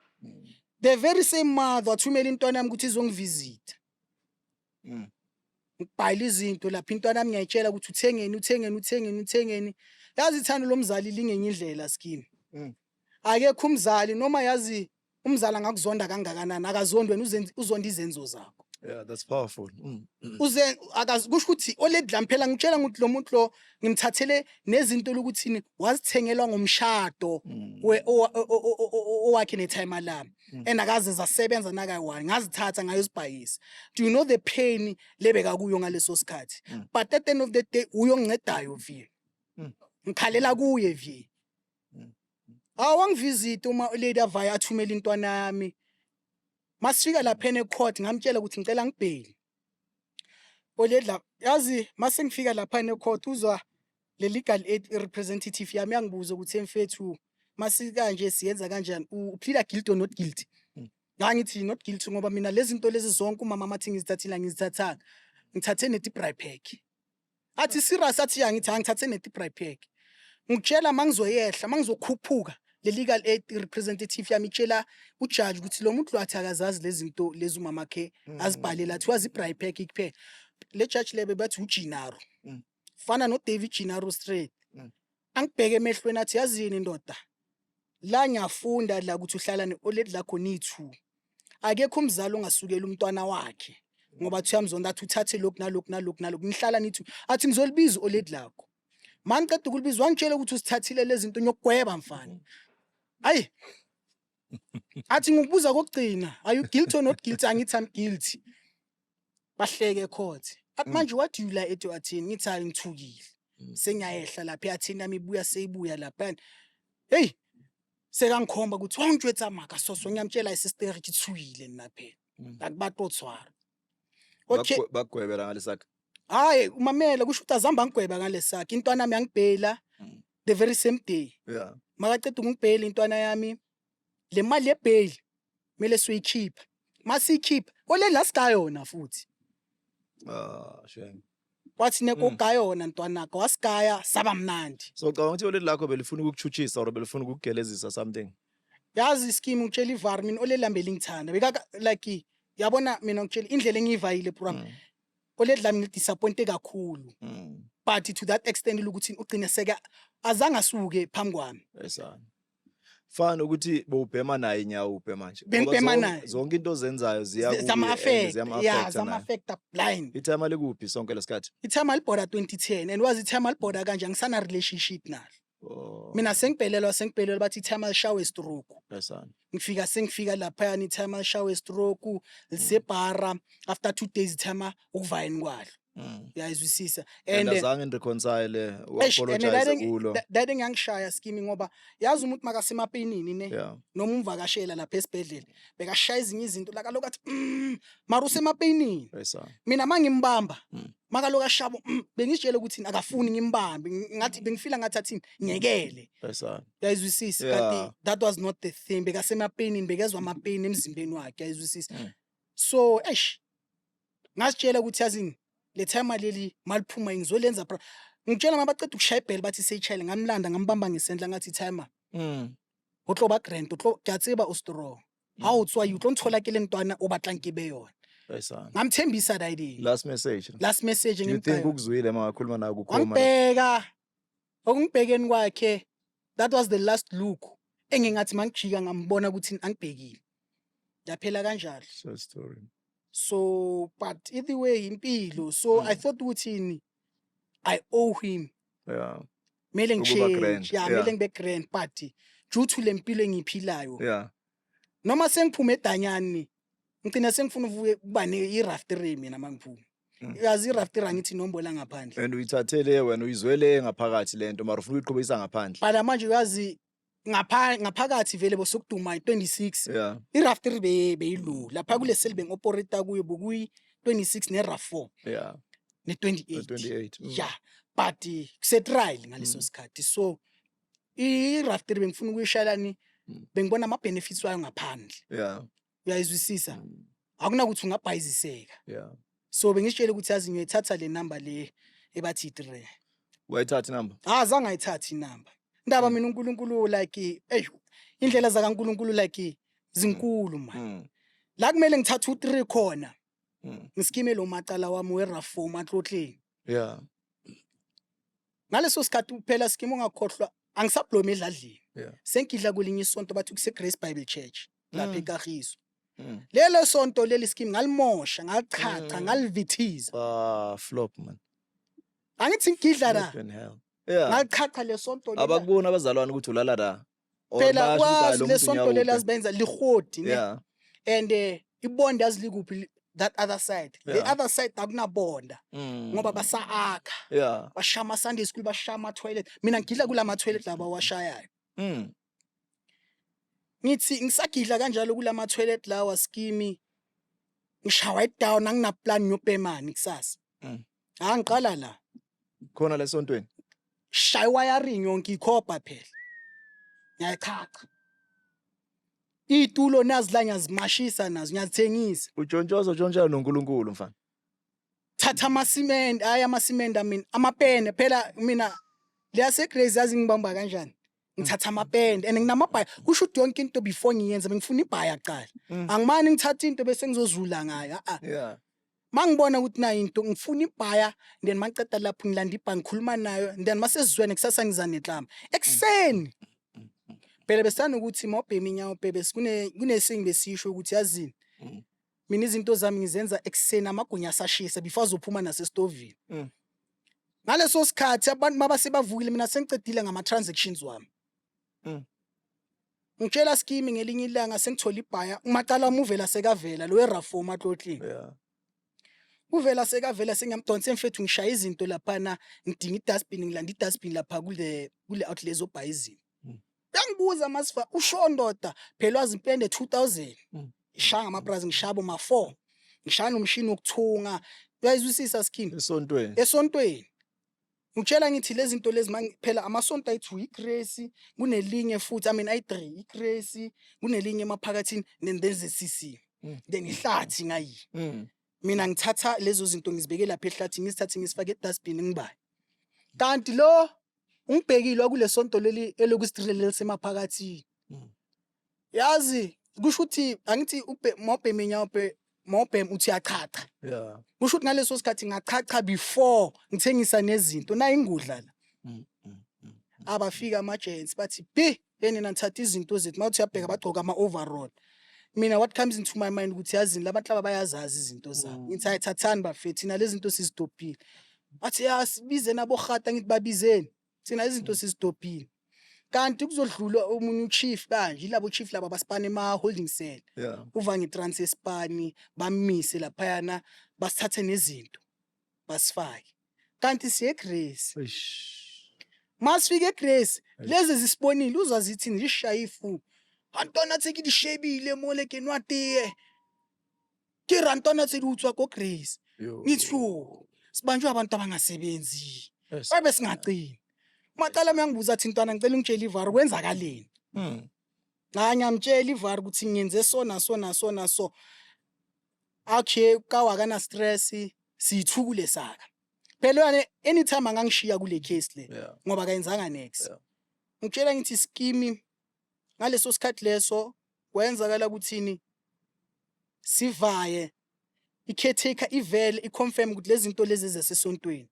The very same mother wathumela intwana yami ukuthi izongivisita. Ngibhayile izinto lapha, intwana yami ngiyayitshela ukuthi uthengeni, uthengeni, uthengeni, uthengeni. Yazi, ithando lomzali lingenye indlela, skini. Akekho umzali, noma yazi umzali angakuzonda kangakanani, akazondi wena, uzonda izenzo zakho. Yeah, that's powerful. Uze akazi kusho ukuthi olady lami phela, ngitshela ukuthi lo muntu lo ngimthathele nezinto lokuthini wazithengelwa ngomshado owakhe netimer lami and akaze zasebenza nakayi-one, ngazithatha ngayozibhayisa. Do you know the pain lebeka kuyo ngaleso sikhathi? But at the end of the day uyongincedayo vie. Ngikhalela kuye vie. Awangivisit uma lady avaya athumela intwana yami. Masifika lapha ecourt, ngamtshela ukuthi ngicela ngibheli oledla. Yazi, mase ngifika lapha ecourt, uzwa le legal aid representative yami yangibuza ukuthi, "Mfethu, masikanje siyenza kanjani? Upleada guilty or not guilty?" Ngangithi not guilty, ngoba mina lezi zinto lezi zonke umama mathi ngizithathile, angizithathanga, ngithathe neti-braai pack. Athi, "Serious?" Athi ya. Ngithi angithathe neti-braai pack. Ngikutshela, mangizoyehla, mangizokhuphuka, le legal aid representative yami itshela ujaji ukuthi lo muntu lo athi akazazi lezi zinto lezi umama akhe azibhalela, athi wazi i-braai pack kuphela. Le judge lebe bathi uGinaro, fana no-David Ginaro straight. Angibheke emehlweni, athi, "Yazini ndoda, la ngiyafunda la ukuthi uhlala ne-olady lakho niyi-two. Akekho umzali ongasukela umntwana wakhe ngoba athi uyamzonda, athi uthathe lokhu nalokhu nalokhu nalokhu. Nihlala nithi." Athi, "Ngizolibiza olady lakho. Ma ngiqeda ukulibiza, wangitshela ukuthi usithathile lezi zinto, ngiyokugweba mfana." Ayi, athi, "Ngikubuza kokugcina, are you guilty or not guilty?" Angithi, "I'm guilty." Bahleke court. Athi, "Manje what do you lie ethi athini?" Ngithi, "Hayi, ngithukile." Sengiyayehla lapha, yathini yami ibuya, seyibuya lapha. Hey, sekangikhomba ukuthi wangitshwetsa maka soso. Ngiyamtshela, isister, ke tshwile nna phela. Akubato tshwara. Okay. Bagwebela ngalesakhe. Hayi, umamela, kusho ukuthi azange bangigweba ngalesakhe. Intwana yami yangibhela the very same day. Makaceda ukungibhela intwana yami, le mali yebail kumele siyoyikhipha. Masiyikhipha, ole la sigayona futhi. Ah, shame. Kwathi nekogayona ntwanaka, wasigaya saba mnandi. So ucabanga ukuthi olady lakho belifuna ukukuchutshisa or belifuna ukukugelezisa something? Yazi scheme, ngitshela ivar, mina olady lami belingithanda. Bekaka like, yabona, mina ngitshela indlela engiyivayile, bro. Olady lami ngidisappointe kakhulu. But to that extent ukuthi ugcine seka azange asuke phambi kwami. Esana. Fana ukuthi bowubhema naye inyawo manje. Ngoba Bengibhema naye. Zonke into ozenzayo ziya kuye and Zama-affect, ziyam-affecta yeah, naye. Zama-affecta blind. Itimer likuphi sonke lesikhathi? Itimer libhoda 2010, and wazi itimer libhoda kanje, angisana relationship nalo. Oh. Mina sengibhelelwa, bathi itimer lishawe stroke. Esana. Ngifika, sengifika laphayana, itimer lishawe stroke, lisebhara. After 2 days itimer ukuvayeni kwalo. Uyayizwisisa? And And azange nireconcile, eish, and u-apologize kulo? That ngiyangishaya skimi, ngoba yazi umuntu makasemapeyinini ne, noma umvakashela lapha esibhedlela, bekashaya ezinye izinto la kaloku athi mara usemapeyinini. Esana. Mina mangimbamba, makaloku ashabo, bengizitshela ukuthi akafuni ngimbambe. Ngathi bengifila ngathi athini, ngiyekele. Esana. Uyayizwisisa? Yeah. Kanti that was not the thing. Bekasemapeyinini, bekezwa amapeyini emzimbeni wakhe, uyayizwisisa? Mm. So eish, ngazitshela ukuthi yazini, le timer leli maliphuma ngizolenza bra. Ngitshela, mabaceda ukushaya ibheli, bathi seyitshayile, ngamlanda, ngambamba ngesandla, ngathi, "Timer, ho tlo ba grand, o tlo, ke a tseba o strong. Ha o tswa, o tlo nthola ke le ntwana o batlang ke be yona." Esana. Ngamthembisa that day. Last message. Last message Do you engimupha think yona. ukuzwile mangakhuluma nawe kukhoma? Wangibheka, okungibhekeni kwakhe, that was the last look engingathi mangijika ngambona ukuthi angibhekile. Yaphela kanjalo. Sad story. So but either way impilo, so I thought ukuthi ni I owe him. Kumele Ukuba grand, ngichange, yeah, kumele ngibe grand, but due to le mpilo engiyiphilayo, noma sengiphume edanyani, ngicina sengifuna uvuke kuba ne-i-RAV 3 mina mangiphuma. Yazi i-RAV 3, angithi inombola ngaphandle. And uyithathele wena, uyizwele ngaphakathi lento, mara ufuna uyiqhubekisa ngaphandle. But manje uyazi ngapha ngaphakathi vele bosokuduma i-26. I-RAV 3 beyilow lapha kule seli bengi-operate kuyo, bokuyi 26 ne-RAV 4. Ne-28. 28. Yeah, but kuse-trial ngaleso sikhathi, so i-RAF 3 bengifuna ukuyishayelani. Bengibona ama-benefits wayo ngaphandle. Uyayizwisisa? Akunakuthi ungabhayiziseka. So bengitshele ukuthi, yazi, ngiyoyithatha le number le ebathi i-3. Wayithatha inamba? Ah, zange ayithathe inamba indaba. Mina uNkulunkulu, like, ey, indlela zakaNkulunkulu, like, zinkulu, man. La kumele ngithathe u-3 khona, ngiskime lo macala wami we-RAF 4 matlotleng. Ngaleso sikhathi phela, skime, ungakhohlwa, angisablomi edladleni. Sengidla kwelinye isonto, bathi kuse-Grace Bible Church lapha eKagiso. Lelo sonto leli, scheme, ngalimosha, ngalichacha, ngalivithiza. Ah, flop, man. Angithi ngidla la. Flipping hell. Yeah. Ngalichacha le sonto lela. Abakuboni abazalwane ukuthi ulala la? Or Phela bayasho ukuthi, "Hayi, wazi lo le muntu sonto leli unyawupe." azibenza lihodi ne. And ibonda azilikuphi that other side, the other side akunabonda ngoba basa-akha. Bashaya ama-Sunday school, bashaya ama-toilet. Mina ngidla kula ma-toilet laba awashayayo. Ngithi ngisagidla kanjalo kula ma-toilet lawa, skimi, ngishawa i-down, anginaplan ngiyobhemani kusasa. Ha, ngiqala la. Khona lesontweni. Shaya wiring yonke, ikhopha phela, ngiyayichacha iy'tulo nazi la, ngiyazimashisa nazo, ngiyazithengisa. Utshontshwaza, utshontshana noNkulunkulu, mfana. Thatha amasimende, hayi amasimende, I mean amapende phela. Mina leyaseGrace, yazi ngibamba kanjani? Ngithatha amapende and nginamabhaya. Kusho ukuthi yonke into before ngiyenza bengifuna ibhaya kuqala. Angimane ngithatha into bese ngizozula ngayo, a mangibona ukuthi nayo into ngifuna ibhaya, then mangiceda lapho ngilanda ibhaya, ngikhuluma nayo, then masesizwene kusasa ngiza nenhlama ekuseni. Phela besanokuthi mawubhema inyawo bhebe, kunesingi besisho ukuthi, yazini, mina izinto zami ngizenza ekuseni, amagunya asashisa, before azophuma nasestovini. Ngaleso sikhathi abantu mabase bavukile, mina sengicedile ngama-transactions wami. Ngitshela, skimi, ngelinye ilanga sengithola ibhaya, umacala wami uvela sekavela lo we-RAF 4 matlotlini. Uvela sekavela, sengiyamdonsa, mfethu, ngishaya izinto laphana, ngidinga i-dustbin, ngilanda i-dustbin lapha kule outlet ezobhaya izinto. Uyangibuza masifa, usho ndoda, phela wazi impende 2000. Ngishaya ngamabrazi, ngishaya boma 4, ngishaya nomshini wokuthunga. Uyayizwisisa, skim? Esontweni. Esontweni. Ngitshela ngithi lezi zinto lezi phela amasonto ayi-2, iGrace, kunelinye futhi, I mean ayi-3, iGrace, kunelinye emaphakathini, then there's the CC. Then ihlathi ngayi. Mina ngithatha lezo zinto ngizibeke lapha ehlathini, ngizithathe ngizifake e-dustbin, ngibaye. Kanti lo ungibhekile kule sonto leli elokustrele lisemaphakathini. Yazi kusho ukuthi angithi mawubhema inyaope, mawubhema uthi uyachacha. Kusho ukuthi ngaleso sikhathi ngachacha before ngithengisa nezinto nayo ingudla la. Abafika ama-gents bathi b yena nithatha izinto zethu. Mawuthi uyabheka, bagcoka ama-overall. Mina what comes into my mind ukuthi, yazini, labantu laba bayazazi izinto zabo. Ngithi, hayi, thathani bafethu, thina lezi zinto sizidobhile. Bathi ya, sibize nabohata. Ngithi babizeni, thina izinto sizidobhile. Kanti kuzodlula omunye uchief kanje, yilabo chief laba basipana ema-holding cell. Uva nge-trans espani, bamise laphayana, basithathe nezinto basifake, kanti siye eGrace. Eish. Masifika eGrace, lezi zisibonile, uzwa zithi zishaya ifu, "Antwana tse ke di shebile mole ke nwa teye ke re antwana tse di utswa ko Grace." Yo. Ngithi yo, sibanjwe abantu abangasebenzi. Babe singacini macala. Uyangibuza athi, "Ntwana, ngicela ungitshele ivari, kwenzakaleni?" Cha, ngiyamtshela ivari ukuthi ngiyenze so naso naso naso. Okay, kawakana stress, siyithukule saka phela yane. Anytime angangishiya kule case le ngoba akayenzanga next. Ngitshela ngithi, skimi, ngaleso sikhathi leso kwenzakala ukuthini, sivaye i-caretaker ivele i-confirm ukuthi lezi zinto lezi zasesontweni.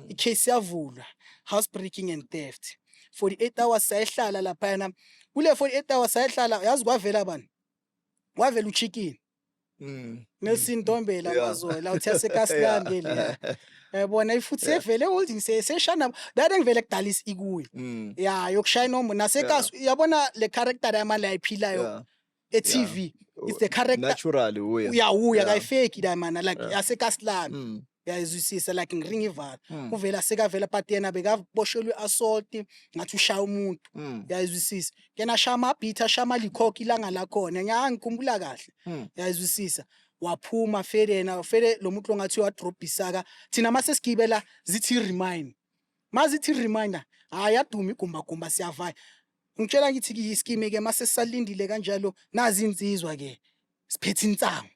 I-case yavulwa, house breaking and theft. 48 hours sayihlala laphayana. Kule 48 hours sayihlala, yazi kwavela bani? Kwavela uChicken Nelson Ntombela. Mazola uthi yasekasilambe le, yabona, ifuthi sevele holding seshana dade ngivele kudalisa ikuye. Ya, yokushaya inombolo nasekasi, yabona le character yamali ayiphilayo e-TV, it's the character. Naturally uye. Uyawuya, kayifeki la mana, like yasekasilambe. Uyayizwisisa? Like ngiringa ivalo. Uvela sekavela, but yena bekaboshelwe assault, ngathi ushaya umuntu. Uyayizwisisa? Yena ashaya amabhitha, ashaya amalikhokho ilanga lakhona, ngikhumbula kahle. Uyayizwisisa? Waphuma fele yena, fele lo muntu longathi uyawadrobhisaka. Thina mase sigibela zithi remind, mazithi reminder, hayi, yaduma igumbagumba, siyavaya. Ngitshela ngithi kiyiskimi ke, mase sisalindile kanjalo, nazi insizwa ke siphethe insango,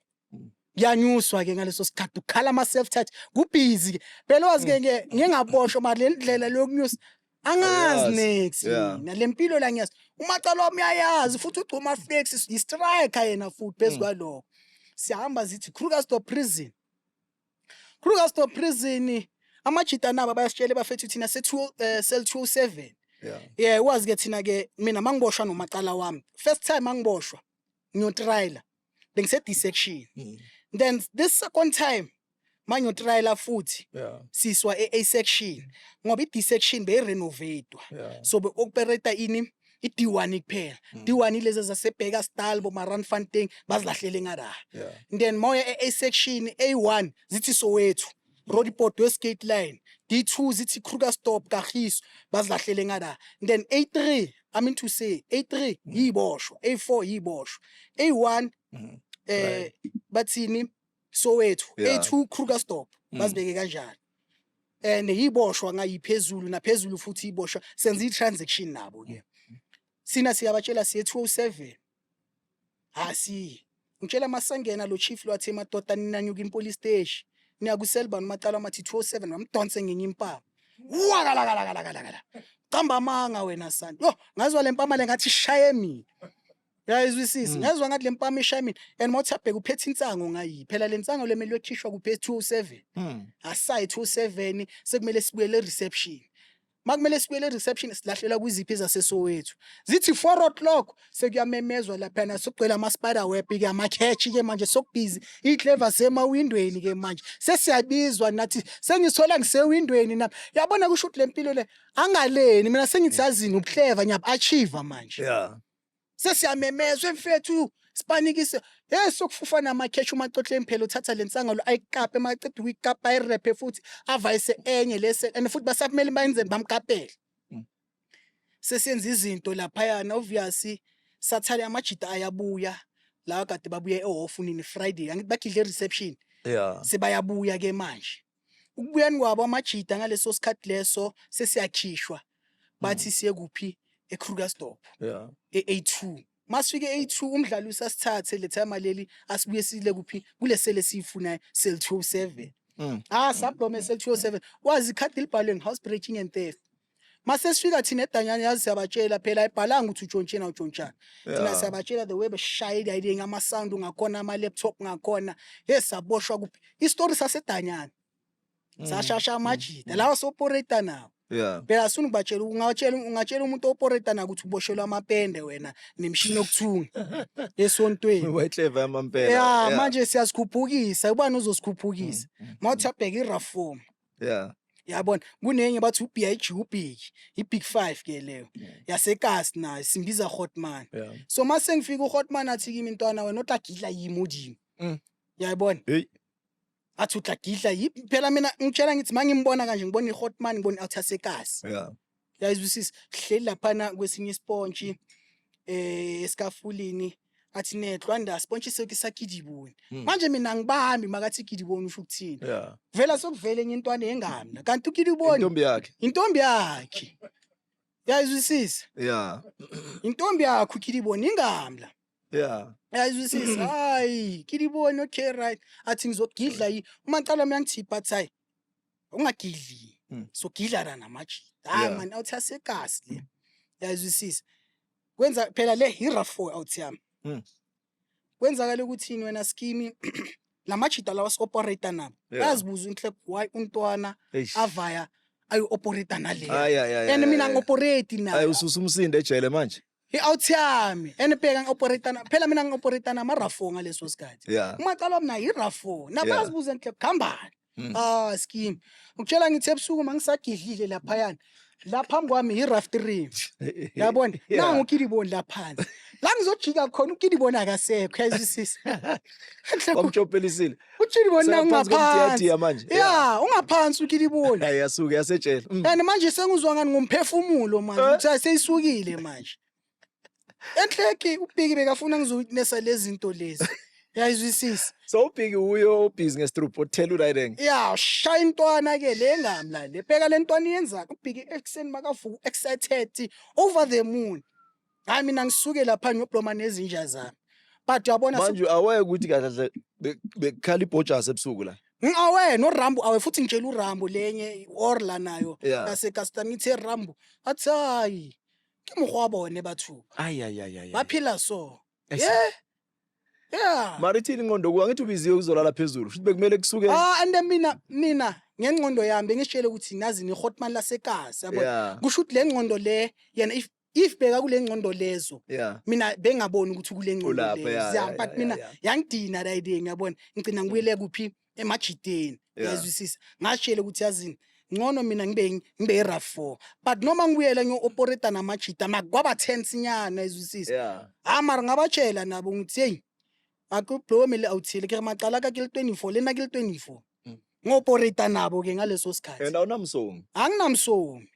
kuyanyuswa ke ngaleso sikhathi, ukhala ama self touch, kubhizi ke phela, wazi ke ke ngingaboshwa, mara le ndlela lokunyusa angazi Awuyazi. next. Mina le mpilo la ngiyazi, umacala wami uyayazi futhi, ugcuma flex, i-striker yena futhi phezu kwalokho. Siyahamba, zithi Krugersdorp prison, Krugersdorp prison. Amajita nabo bayasitshela, bafethu, thina se cell 207. Yeah, wazi ke thina ke, mina mangiboshwa nomacala wami, first time mangiboshwa ngiyotriala bengise D section. Then this second time mangiyotriala futhi siswa e-A section, ngoba i-D section beyirenovatwa. So be-operate ini, i-D1 kuphela. D1 ilezi zaseBekkersdal, bomaRandfontein, bazilahlele ngala. Then mawuya e-A section, A1 zithi Soweto, Roodepoort, Westgate line. D2 zithi Krugersdorp, Kagiso, bazilahlele ngala. Then A3, I mean to say A3 yiboshwa, A4 yiboshwa, A1 bathini, Soweto. A2 Krugersdorp. Bazibeke kanjalo and yiboshwa ngayiphezulu naphezulu futhi iboshwa, senza i-transaction nabo ke. Sina siyabatshela siye 207, asiye. Ngitshela masangena lo chief lwathi, "Madoda, ninanyuka in police station, niya kuselban." Macala mathi 207, wamdonse ngenye impama, wakalakalakalakala, "Qamba amanga wena sani." Yo, ngazwa le mpama le ngathi ishaye mina, uyayizwisisa? Ngazwa ngathi le mpama ishaye mina, and mawuthi abheka uphethe insango ngayi phela, le nsango lemele yokhishwa kuphe 207. Asayi 207, sekumele sibuyele e-reception. Makumele sibuyele e-reception, silahlela kwiziphi zaseSoweto. Zithi 4 o'clock, sekuyamemezwa laphana, sokugcwele ama-spider web ke, ama-catch ke manje, sokubhizi, iy'clever semawindweni ke manje, sesiyabizwa nathi. Sengithola ngisewindweni nami, yabona, kusho ukuthi le mpilo le angaleni mina, sengithi yazini ubuhleva, ngiyabu-achieve manje. Sesiyamemezwa, mfethu, sipanikise, hey, sokufufa namakheshi. Umacohleni phela uthatha le nsangalo ayikape, maceda ukuyikapa ayirephe futhi, avayise enye lese, and futhi basakumele bayenzeni, bamkapele. Sesiyenza izinto laphayana, obviously sathale amajita ayabuya la kade babuye ehofu nini, Friday, angithi bagidle reception. Sebayabuya ke manje. Ukubuyani kwabo amajita ngaleso sikhathi leso, sesiyakhishwa, bathi siye kuphi, eKrugersdorp, e-A2. Masifike e-A2, umdlali usasithathe le time leli, asibuye sile kuphi, kule sele siyifunayo, cell 207. Ah, sablome cell 207, wazi ikhadi libhalwe house breaking and theft. Mase sifika thina edanyana, yazi, siyabatshela phela, ayibhalanga ukuthi utshontsheni, awutshontshana thina. Siyabatshela the way beshayela ile ngama-sound ngakhona, ama-laptop ngakhona. Hey, saboshwa kuphi, isitori sasedanyana, sashasha amajita lawa so-operate nawo. Phela asifuni ukubatshela, ungatshela umuntu o-operate nawo ukuthi uboshelwa amapende wena nemishini yokuthunga esontweni. White yamampela. Ya, manje siyasikhuphukisa, ubani uzosikhuphukisa? Mawuthi abheka i-reform. Yabona, kunenye bathi u-BIG, uBig, i-Big Five ke leyo yasekasi, nayo simbiza Hotman. So mase ngifika, uHotman athi kimi, "Ntwana, wena otlagidla yimi udimo." Yayibona? Hey. Athi utlagidla yi phela. Mina ngitshela ngithi mangimbona kanje, ngibona iHotman, ngibona i-out yasekasi. Yayizwisisa? Hleli laphana kwesinye ispontshi esikafulini, athi netlwanda spontshi seke sakidiboni. Manje mina ngibambi makathi kidiboni usho ukuthini. Vela sokuvele enye intwana engamna, kanti ukidiboni Intombi yakhe. Intombi yakhe, yayizwisisa? Intombi yakho ukidiboni ingamla. Yayizwisisa? Hayi, kidiboni, okay, right. Athi ngizogidla yi umacala wami, yangithipha, athi hayi, ungagidli. Sogidlana namajita, hayi. Man, awuthi asekasi le, yayizwisisa? Kwenza phela le i-RAV4 out yami. Kwenzakala ukuthini wena skimi, lamajita lawa si-operate nabo bayazibuza inhle, why untwana Eish. avaya ayo-operate nale? Ay ay ay. And ay, mina ay. ngi-operate Ay, nayo ususa umsindo ejele manje. I-out yami, and bheka, ngi-operate na phela, mina ngi-operate nama-RAV4 ngaleso sikhathi. Umacala wami nayo i-RAV4. Nabazibuza enhle, kuhambani? Ah, scheme, ngikutshela ngithi ebusuku mangisagidlile laphayana, la phambi kwami i-RAV3, yabona? Nangu ukidiboni la phansi, la ngizojika khona, ukidiboni akasekho, uyayizwisisa? Wamtshopelisile. Ukidiboni nangu Sekaphansi ngaphansi. komtiyatiya manje. Ya, ungaphansi ukidiboni. Hayi, yasuka yasejele. And manje sengizwa ngani ngomphefumulo manje ukuthi hayi, seyisukile manje. Enhleki ubhiki bekafuna ngizowitnessa lezi zinto lezi. Yayizwisisa. So ubhiki uyo obhizi ngestrip othela uriding. Ya, shaya intwana ke le ngamla le. Bheka le ntwana iyenzani. Ubhiki ekuseni makavuka excited over the moon. Hayi, mina ngisuke lapha ngiyobloma nezinja zami. But uyabona Manje aware ukuthi kahle kahle bekukhala ibhojasi ebusuku la. Ngi-aware noRambo, awe futhi ngitshela uRambo lenye Orla nayo yaseKastan, ngithe Rambo, athi hayi ke mokgwa wa bone batho. Ay ay ay ay. Baphila so. Yeah. Mara ithini ingqondo kuwa ngithi ubiziwe uzolala phezulu futhi bekumele kusuke. Ah, and then mina ngengqondo yami bengishele ukuthi nazi ni hotman lasekasi, yabo. Kusho ukuthi le ngqondo le yena if beka kule ngqondo lezo, mina bengaboni ukuthi kule ngqondo Ulapha, lezo. But mina yangidina la idea, ngiyabona ngicina ngibuyele kuphi, emajiteni. Uyazwisisa, ngashele ukuthi yazini ngcono mina ngibe i-RAV4, but noma ngibuyele ngiyo-operate namajita makwaba tense nyana, uyazwisisa. Ha, mara ngabatshela nabo ngithi hey, akublomi le awuthile ke macala ka ke le 24 lena ke le 24. Ngo-operate nabo ke ngaleso sikhathi. And awunamsomi. Anginamsomi,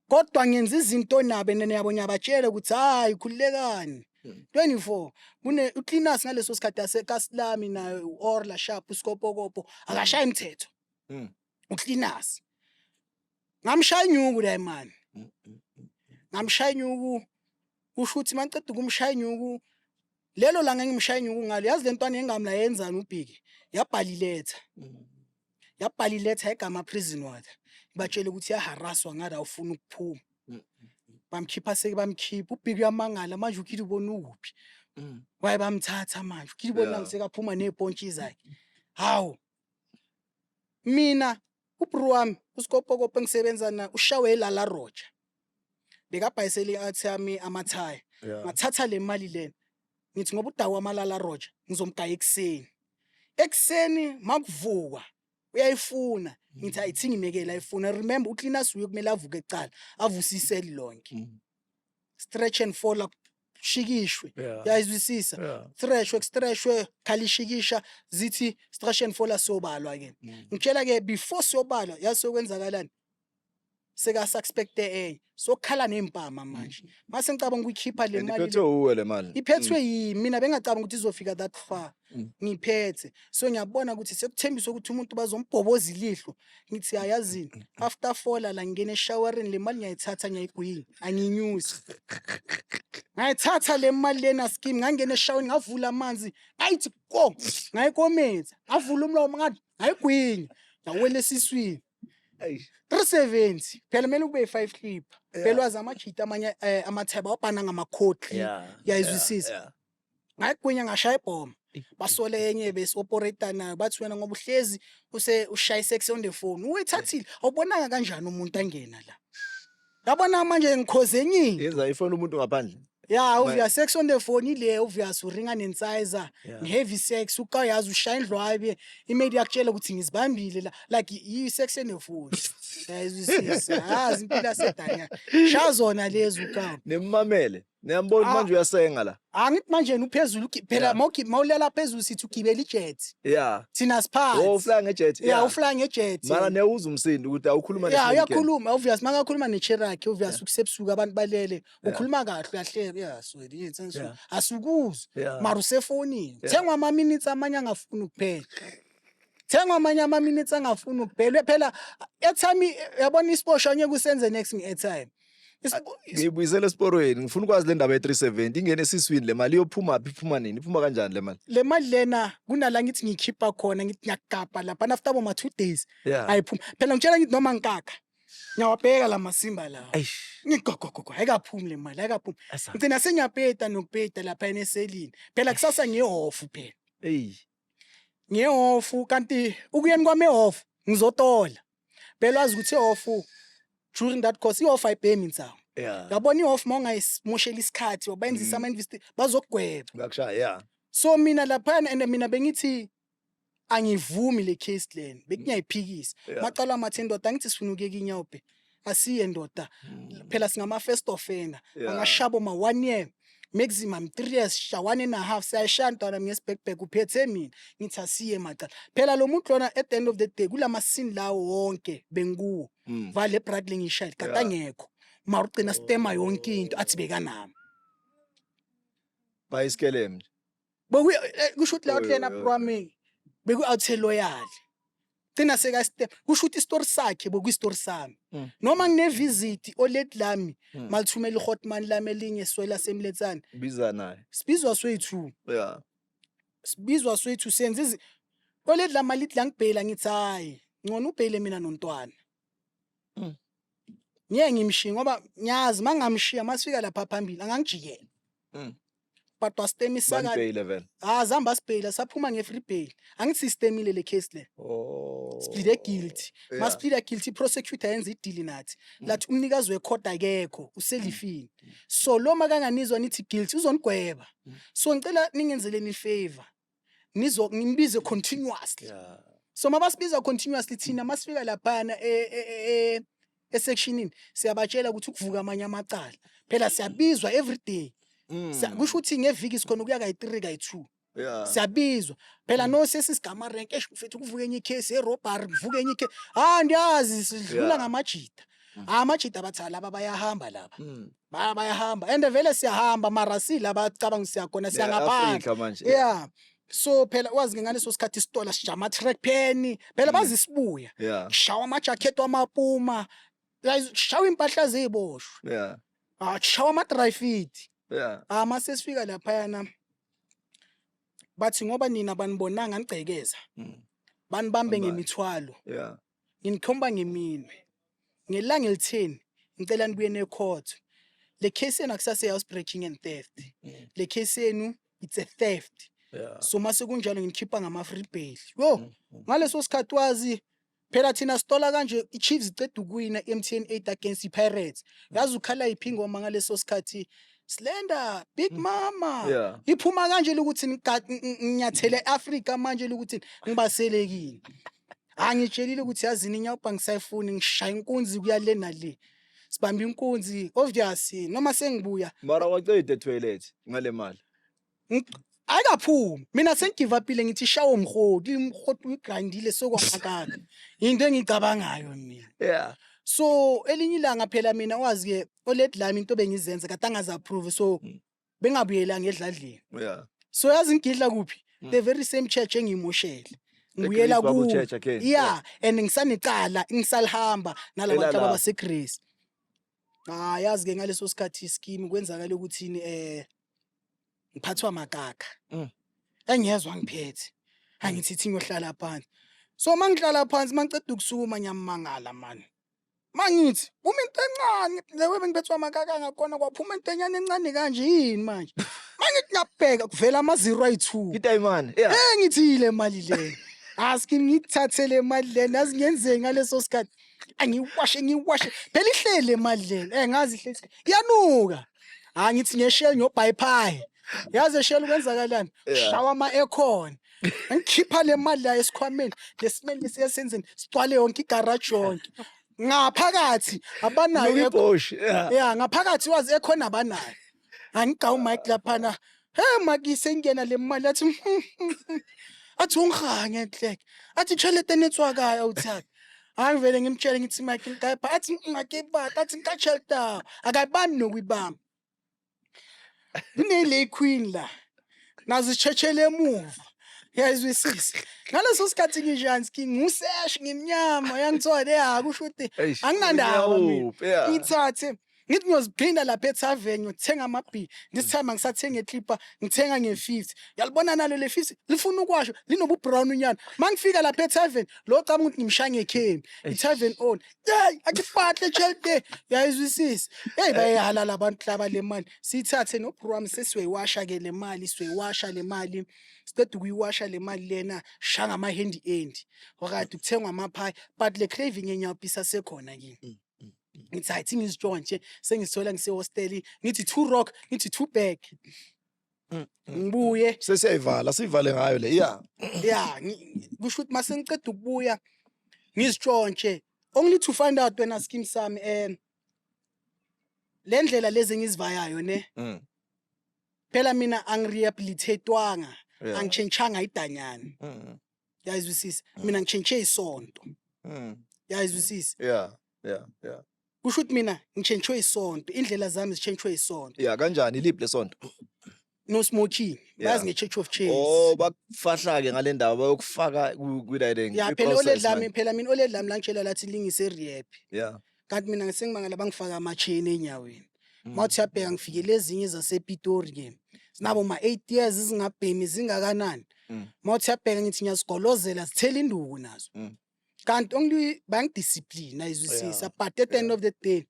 kodwa ngenza izinto nabo and niyabo ngiyabatshela ukuthi hayi, khululekani. 24 kune ucleaners ngaleso sikhathi asekasilami nayo uOrla sharp uSkopokopo akashaya imithetho. Ucleaners ngamshaya inyuku la man. Ngamshaya inyuku, kusho ukuthi mangiceda ukumshaya inyuku lelo langa engimshaya inyuku ngalo, yazi le ntwana engamla yenzani ubhiki, yabhala iletha. Yabhala iletha egama prison warder, ibatshele ukuthi yaharaswa ngada awufuna ukuphuma. Bamkhipha, seke bamkhipha, ubhiki uyamangala manje ukhile ubona ukuphi. Waye bamthatha manje ukhile ubona sekaphuma nezipontshi zakhe. Hawu, mina ubru wami uSikopokopo engisebenza na ushawe elala roja, bekabhayisele athi yami amathaya. Ngathatha le mali lena, ngithi ngoba udawu amalala roja ngizomgaya ekuseni. Ekuseni makuvukwa uyayifuna, ngithi ayithi ngimekele ayifuna. Remember, ucleaners uye kumele avuke ekucala avuse iseli lonke. Stretch and fall shikishwe. Uyayizwisisa. Stretchwe, stretchwe, khalishikisha zithi stretch and fall siyobalwa ke. Ngitshela ke before siyobalwa, yazi sokwenzakalani, seka suspect enye sokhala nempama manje mase ngicabanga ukuyikhipha le And mali le. Iphethwe uwe le mali. Iphethwe yimi mina, bengacabanga ukuthi izofika that far. Ngiphethe, so ngiyabona ukuthi sekuthembiswa ukuthi umuntu bazombhoboza ilihlo. Ngithi ayazini, after fola la ngingena eshowerini, le mali ngiyayithatha, ngiyayigwinya, angiyinyusi. Ngayithatha le mali lena scheme, ngangena eshoweni, ngavula amanzi, ngayithi ko ngayikometsa, ngavula umlomo, ngathi ngayigwinya, ngawela esiswini. Eish. 370 phela kumele kube yi-5 clip phela, wazi amajita amanye amatheba wabhana ngamakhotli. Uyayizwisisa? Yeah. Ngayigwinya, ngashaya ibhoma, basole enye besi-operate nayo, bathi wena ngoba uhlezi use ushaya sex on the phone uyithathile, awubonanga kanjani umuntu angena la? Yabona manje ngikhoze enye into. Yenza ifoni umuntu ngaphandle. Ya, obvious sex on the phone ile, obvious uringa nensizer. Heavy sex ukayazi ushaya indlwabe, imedia yakutshela ukuthi ngizibambile la, like i-sex on the phone, uyayizwisisa, yazi impilo yasedanya shaya zona lezi ukawu. Nimamele. Niyambona manje uyasenga la. Angithi manje yena uphezulu phela. Mawulela phezulu sithi ugibela ijet. Thina siphansi. Oh, ufly ngejet. Yeah, ufly ngejet. Mara niyawuza umsindo ukuthi awukhuluma Ya, nesneaker. uyakhuluma obvious, makakhuluma necheraki obvious kusebusuku abantu balele, ukhuluma kahle, uyahleka, yeah, so so asukuzwa. Mara usefonini. Thengwa ama-minutes amanye angafuni ukuphela, thengwa amanye ama-minutes angafuni ukuphela phela. Airtime, yabona isiboshwa angeke usenze next nge-airtime. Ngiyibuyisele esiporweni. Ngifuna ukwazi le ndaba ye-370 ingene esiswini le mali iyophuma phi, iphuma nini, iphuma kanjani le mali? Le mali lena kunala ngithi ngiyikhipha khona, ngithi ngiyagabha lapha after boma 2 days ayiphuma phela. Ngitshela ngithi noma ngikakha ngiyawabheka la masimba lawa. Eish. Ngigogogogo, ayikaphumi le mali, ayikaphumi. Asa. Ngicina sengiyapeta nokupeta lapha eneselini phela, kusasa ngiyehofu phela. Eyi. Ngiyehofu, kanti ukuyeni kwami ehofu ngizotola phela, wazi ukuthi ihofu during that course ihofu ayibhemi insango. Yabona ihofu uma ungayimoshela isikhathi wabayenzisa ama-investi bazokugweba. Bakushaya, yeah. So mina laphana and mina bengithi angivumi le case lena, bekungiyayiphikisa. Macala amathe ndoda, angithi sifuna ukuyeka inyaope, asiye ndoda phela, singama-first offender. Angashabo ma 1 year, maximum 3 years, sha one and a half siyayishaya ntwana ngesibhekubhek uphethe. Mina ngithi asiye macala phela, lo muntu lona at the end of the day kulama-scene lawo wonke bengikuwo vale bradley ngiyishayile kanti angekho, mara ugcina stema yonke into athi bekanami. Bayiskelem. Boku kusho ukuthi la Oy, lena oy, oy. bro wami beku out loyal. Gcina seka step kusho ukuthi isitori sakhe bokuyisitori sami. Noma ngine visit olady lami malithumela ihotman lami elinye swela semletsane. Biza naye. Sibizwa soyi2. Sibizwa soyi2 senze olady lami lithi la ngibhela ngithi hayi ngcono ubhele mina nontwana. Ngeke ngimshiye ngoba ngiyazi mangamshiya masifika lapha phambili angangijikela. But wastemisa ka Banibheyile vele. Ah, zamba sibheyila saphuma nge-free bail. Angithi sistemile le case le. Oh. Siplead guilty. Masiplead guilty prosecutor yenza i-deal nathi. Lathi umnikazi wecourt akekho, uselifini. So lo makanganizwa nithi guilty uzonigweba. So ngicela ningenzeleni ifavor. Nizo ngimbize continuously. So mabasibiza continuously thina masifika laphana esectionini siyabatshela ukuthi ukuvuka amanye amacala. Phela siyabizwa every day. Kusho ukuthi ngeviki sikhona ukuya kayi-3 kayi-2. Siyabizwa phela no sesisigama rank eish mfethu kuvuka enye icase erobbery kuvuka enye icase ah ndiyazi sidlula ngamajita. Ah, amajita bathi "Ah, laba bayahamba laba." Bayahamba and vele siyahamba mara silaba cabanga siyakhona siyangaphandle. Africa manje. Yeah, so phela wazi ke ngaleso sikhathi isitola sijama track pen phela bazisibuya kushawa amajakhethi wamapuma, kushawa impahla zeyiboshwe. Ah, kushawa ama-dry fit. Ah, mase sifika laphayana bathi ngoba nina banibonanga nigcekeza banibambe Bambane. ngemithwalo nginikhomba ngeminwe ngelanga elitheni ngicela nibuye necourt. Le case yenu akusase house breaking and theft. Le case yenu it's a theft. So mase kunjalo nginikhipha ngama-free bail yo. Ngaleso sikhathi wazi phela thina sitola kanje i-Chiefs iceda ukuwina i-MTN 8 against i-Pirates. Yazi ukhala yiphi ingoma ngaleso sikhathi? Slender Big Mama. Iphuma kanje lokuthi nginyathele e-Afrika manje lokuthi ngibaselekile. Angitshelile ukuthi yazini inyawupa ngisayifuni ngishaya inkunzi kuya le nale. Sibamba inkunzi obvious noma sengibuya. Mara waceda toilet ngale mali. Ayikaphumi mina sengigive upile ngithi shawo mhodi umhodi uyigrindile sokwamakaka into engicabangayo mina. So elinye ilanga phela mina wazi ke olady lami into bengizenza kade angaze approve so bengabuyelanga edladleni. So yazi ngigidla kuphi? The very same church engiyimoshele ngibuyela E-Grace Bible ku Church again. Yeah, and ngisanecala ngisalihamba nalabantu Elalapho. abaseGrace. Ah, yazi ke ngaleso sikhathi scheme kwenzakala ukuthini ngiphathwa makaka. Engiyezwa ngiphethe angithi thi ngiyohlala phansi. So mangihlala phansi mangiceda ukusukuma ngiyamangala man mangithi uma into encane lewe bengiphethwa amakaka ngakhona kwaphuma into enyane encane kanje yini manje mangithi ngiyabheka kuvela ama 0 ayi2. Idayimani. Yeah. Eh, ngithi ile mali le aski ngithathe le mali le nazi ngenzeni ngaleso sikhathi angiwashe ngiwashe phela ihlele imali le ngazi ihlele iyanuka. Ah, ngithi ngeshell ngiyobhayiphayi yazi eshell kwenzakalani? Shawa ama aircon ngikhipha le mali la esikhwameni lesimeli lesiyasenzeni sigcwale yonke igarage yonke ngaphakathi abanayo Nuka aircon. iBosch. Yeah. Yeah, ngaphakathi wazi ekhona abanayo. Angigawu Mike laphana. Hey Mike isengena le mali athi athi ungihange enhleke. Athi tšhelete ne tswa kae awuthaka. Hayi vele ngimtshele ngithi Mike ngikayipha athi ngakebata athi ngikatšhelete akayibambi nokuyibamba. Kunele queen la. Nazo zitshetshe emuva. Uyayizwisisa. Ngaleso sikhathi nginjani ski ngusesh ngimnyama yangithola ya kusho ukuthi Eish, anginandaba mina. unyawupe, yeah. Ngithathe ngithi ngiyoziphinda lapha ethaveni ngiyothenga amabhili. This time angisathenga eclipper ngithenga nge-50. Yalibona nalo le 50 lifuna ukwasho linobu brown unyana. Mangifika lapha ethaveni lo cabanga ukuthi ngimshaya ngekhemi. I-tavern owner. Hey akipatle tšhelete. Uyayizwisisa. Hey bayahalala abantu laba le mali. Siyithathe no bro wami sesiyoyiwasha ke le mali siyoyiwasha le mali. Siqeda ukuyiwasha le mali lena shanga ngama handy end. Wakade kuthengwa amaphayi but le craving yenyawupisa sekhona kimi. Ngithi hayi thi ngizitshontshe sengizithola ngise-hostel ngithi two rock ngithi two bag ngibuye. Sesiyayivala siyivale ngayo le. Yeah. Ya kusho ukuthi mase ngiceda ukubuya ngizitshontshe only to find out wena scheme sami le ndlela lezi engizivayayo ne phela mina angirehabilitatewanga angitshentshanga idanyana. Yayizwisisa mina ngitshentshe isonto. Yayizwisisa. Yeah. Kusho ukuthi mina ngitshentshwe isonto indlela zami zitshentshwe isonto. Yeah, kanjani iliphi lesonto? No smoking. Bazi nge-Church of Chains. Oh, bakufahla ke ngale ndawo, bayokufaka kwi-riding. Ya phela oledi lami, phela mina oledi lami langitshela lathi lingise rehab. Kanti mina ngisengimangala bangifaka ama-chain enyaweni. Mawuthi uyabheka, ngifikele ezinye zasePitori ke. Sinabo ma-8 years zingabhemi zingakanani. Mawuthi uyabheka, ngithi ngiyazigolozela, zithela induku nazo. Kanti only bangidiscipline, ayizwisisa, but at the end of the day,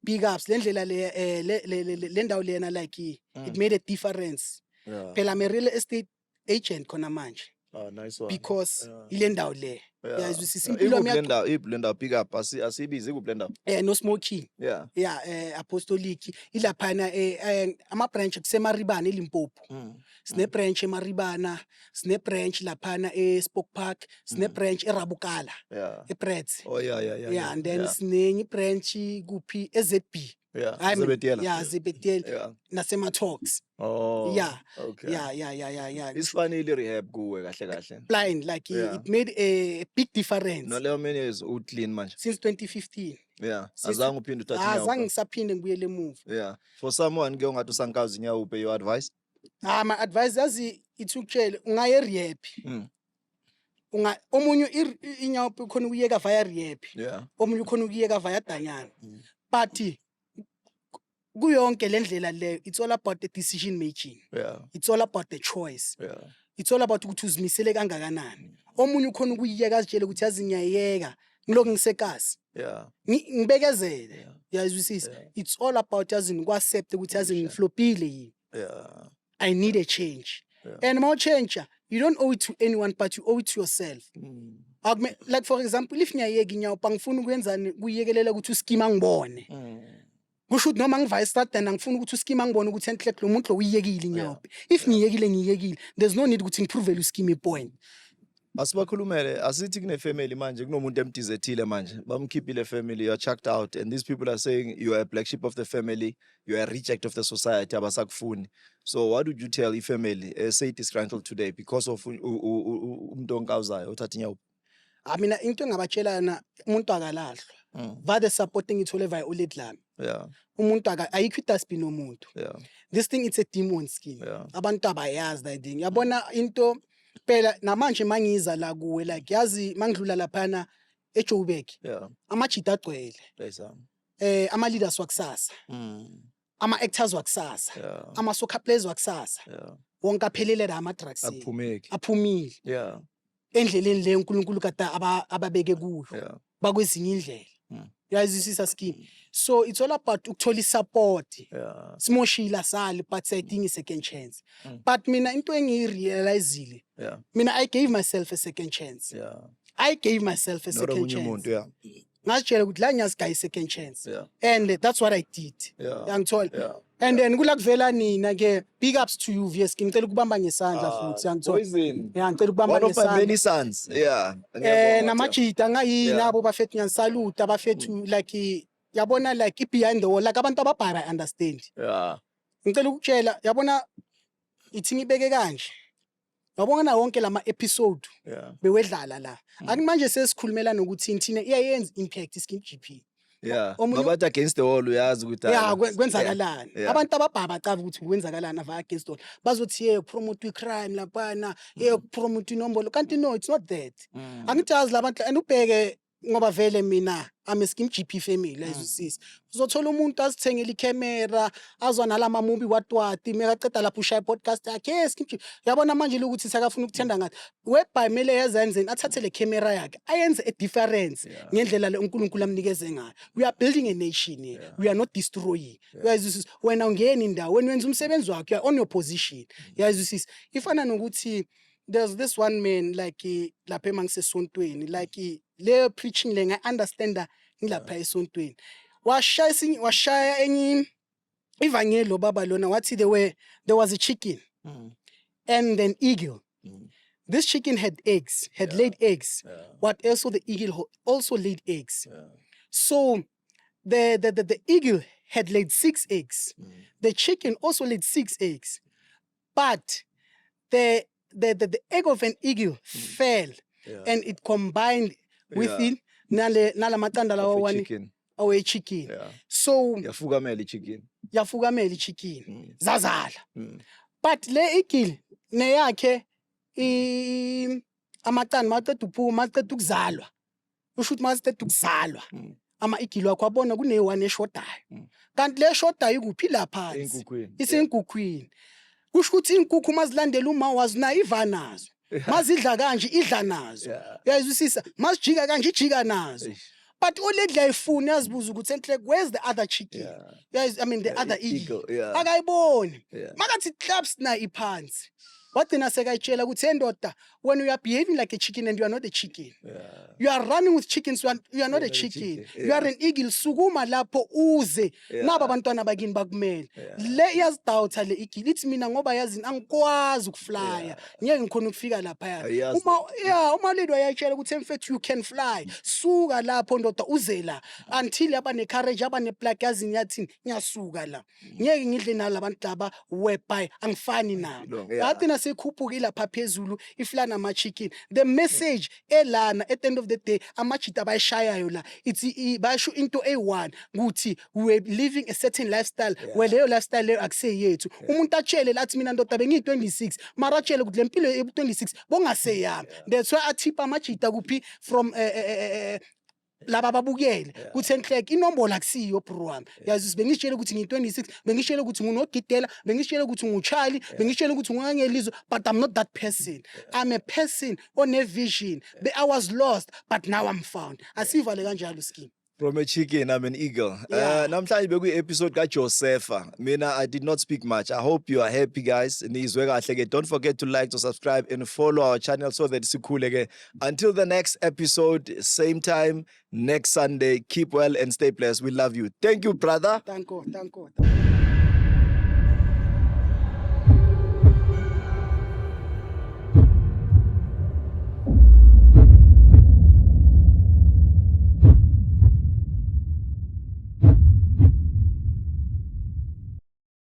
big ups le ndlela le le ndawo lena, like it made a difference. Phela I'm a real estate agent khona manje Oh, nice one. because ile ndawo le. Uyayizwisisa impilo Ikuphi yami. Le ndawo? Iphi le ndawo? Pick up, asiyibize, ikuphi le ndawo? No smoking. Yeah, apostolic ilaphana, ama branch kuseMaribana eLimpopo. Sine branch eMaribana, sine branch laphana eSpoke Park, sine branch eRabukala, ePrets. Oh yeah. Yeah, and then sinenye branch kuphi, eZB. Hayi mina- Zebediela. Yeah, Zebediela nasema Talks. Oh. Yeah. Okay. Yeah. Isifanele rehab kuwe kahle kahle. Blind, like it made a big difference. No, leyo many years u clean manje? Since 2015. Azange uphinde uthathe Azange inyawo. ngisaphinde ngibuyele emuva. Yeah. For someone ke ongathi usankazi inyawupe, your advice? Ah, my advice, yazi, ithi ukutshele ungaye rehab. Unga omunye inyawo khona ukuyeka via rehab. Omunye ukhona ukuyeka via danyana. But kuyonke le ndlela leyo, it's all about the decision making. It's all about the choice. It's all about ukuthi uzimisele kangakanani. Omunye ukhona ukuyiyeka, azitshele ukuthi yazi ngiyayeka ngilokhu ngisekasi. Ngibekezele. Uyazwisisa? Yeah. It's all about, yazi, ngiku-accept ukuthi yazi Sure. ngiflopile yini. I need a change. And uma uchange, you don't owe it to anyone, but you owe it to yourself. Like for example, if ngiyayeka inyawo, angifuni ukwenzani, kuyiyekelela ukuthi uskima ngibone. Kusho ukuthi noma ngivaya estradini, angifuni ukuthi uskima ngibone ukuthi enhle lo muntu lo uyiyekile inyawo. If ngiyekile, ngiyekile. There's no need ukuthi ngiprovele uskima ipoint. Asibakhulumele, asithi kune family manje, kunomuntu emdizethile manje, bamkhiphile family, you are chucked out and these people are saying you are a black sheep of the family, you are a reject of the society, abasakufuni. So what would you tell ifamily say disgruntled today because of umuntu onkawuzayo othatha inyawo? Ah, mina into engabatshela yona, umuntu akalahlwa. Va the support engithole via oledi lami. Umuntu aka ayikho idustbin yomuntu. This thing, it's a demon scheme. Abantu abayazi that thing. Yabona into phela namanje mangiza la kuwe, like yazi mangidlula laphana eJoburg, amajita agcwele. Yes. Ama leaders wakusasa, ama actors wakusasa, ama soccer players wakusasa. Wonke aphelele la ama drugs. Akuphumeki. Aphumile. Endleleni le uNkulunkulu kade ababeke kuyo. Bakwezinye indlela. Uyayizwisisa scheme. So it's all about ukuthola isupport. Simoshila sali, but siyayidinga i-second chance. But mina into engiyirealizile, mina I gave myself a second chance. I gave myself a Not second omunye chance. umuntu, yeah. Ngazitshela ukuthi la ngiyazigaya i-second chance. And that's what I did. Yangithola. And then kula kuvela nina ke, big ups to you, VS. Ngicela ukubamba ngesandla Ah, futhi, yangithola. Poison. Yeah, ngicela ukubamba One of my ngesandla. many sons. Yeah. Ngiyabonga, Namajita ngayini abo bafethu, ngiyanisaluta bafethu, like yabona, like i behind the wall, like abantu ababhaya, I understand. Ngicela ukutshela, yabona, ithi ngibeke kanje. Yabona wonke lama episode bewedlala la. Akumanje sesikhulumela nokuthi thina iyayenza impact iSkeem GP. Mabathi against the wall, uyazi ukuthi Ya, hayi. kwenzakalani? Abantu ababhaba bacava ukuthi kwenzakalani ava against all. Bazothi ye promote crime laphana, ye promote inombolo. Kanti no, it's not that. Angithi yazi labantu and ubheke ngoba vele mina I'm a Skeem GP family, ayizwisisi. Uzothola umuntu azithengele icamera, azwa nalama movie watwati, mekaceda lapho ushaya podcast yakhe, hey Skeem GP. Yabona manje lokuthi sekafuna ukuthenda ngathi. Whereby kumele yazenzeni, athathe le camera yakhe, ayenze a difference ngendlela le uNkulunkulu amnikeze ngayo. We are building a nation here. We are not destroying. Uyayizwisisa? Wena ungeni indawo, wena wenza umsebenzi wakho, you are on your position. Uyayizwisisa? Ifana nokuthi there's this one man, like lapha emangisesontweni, like le preaching le ngayi-understanda ngilapha esontweni. Washaya enye ivangeli lo baba lona, wathi there was a chicken and an eagle. This chicken had eggs, had laid eggs. But also the eagle also laid eggs. So the eagle had laid 6 eggs. The chicken also laid 6 eggs. But the egg of an eagle fell and it combined within nale nalamaqanda lawa Of a wani chicken. awe chicken. Yeah. So Yafukamela i-chicken. Yafukamela i-chicken. Zazala. But le eagle neyakhe amaqanda maqeda ukuphuma, maqeda ukuzalwa, usho ukuthi masiqeda ukuzalwa ama-eagle wakho abona kune-one eshodayo. Kanti le eshodayo ikuphi? Laphansi. Enkukhwini. Isenkukhwini. Kusho ukuthi inkukhu mazilandela uma wazo, nayo iva nazo. Mazidla kanje, idla nazo. Uyayizwisisa? Mazijika kanje, ijika nazo. Eish. But olady ayifuni, yazibuza ukuthi enhle, where's the other chicken? I mean, the other eagle. Eagle, yeah. Akayiboni. Makathi claps, na iphansi. Wagcina sekayitshela ukuthi, "Endoda, when you are behaving like a chicken and you are not a chicken, you are running with chickens, you are not a You're not a chicken, chicken, you are an eagle. Sukuma lapho uze." Naba abantwana bakini bakumele. Le iyazidoubta le eagle, ithi, "Mina ngoba yazini angikwazi ukuflya, ngeke ngikhona ukufika laphaya." Ayazi. Uma, yeah, uma lady wayayitshela ukuthi, "Mfethu, you can fly. Suka lapho ndoda, uze la," until yaba ne-courage, yaba ne-plug, yazini, yathini, "Ngiyasuka la, ngeke ngidle nalabantu laba whereby angifani nabo." Long, yeah. Yagcina seyikhuphuka ilapha phezulu, ifly nama-chicken. The message elana, at the end of the day, amajita abayishayayo la, it's bayasho into eyi-one, ukuthi we're living a certain lifestyle where leyo lifestyle leyo akuseyethu. Umuntu atshele lathi, "Mina ndoda bengiyi-26," mara atshele ukuthi le mpilo ebu-26 bongaseyami. That's why athipha amajita kuphi from laba ababukele kuthi enhleke inombolo akusiyo, bro wami. Yazi, bengitshele ukuthi ngiyi-26, bengitshele ukuthi ngunogidela, bengitshele ukuthi nguCharlie, bengitshele ukuthi ngungangelizwe, but I'm not that person. I'm a person one-vision. I was lost, but now I'm found. Asivale kanjalo, scheme. From a chicken, I'm an eagle. Namhlanje bekuyi-episode kaJosepha. Mina, I did not speak much. I hope you are happy, guys. Nizwe kahle ke. Don't forget to like, to subscribe and follow our channel so that sikhule ke. Until the next episode, same time next Sunday. Keep well and stay blessed. We love you. Thank you, brother. Danko, danko.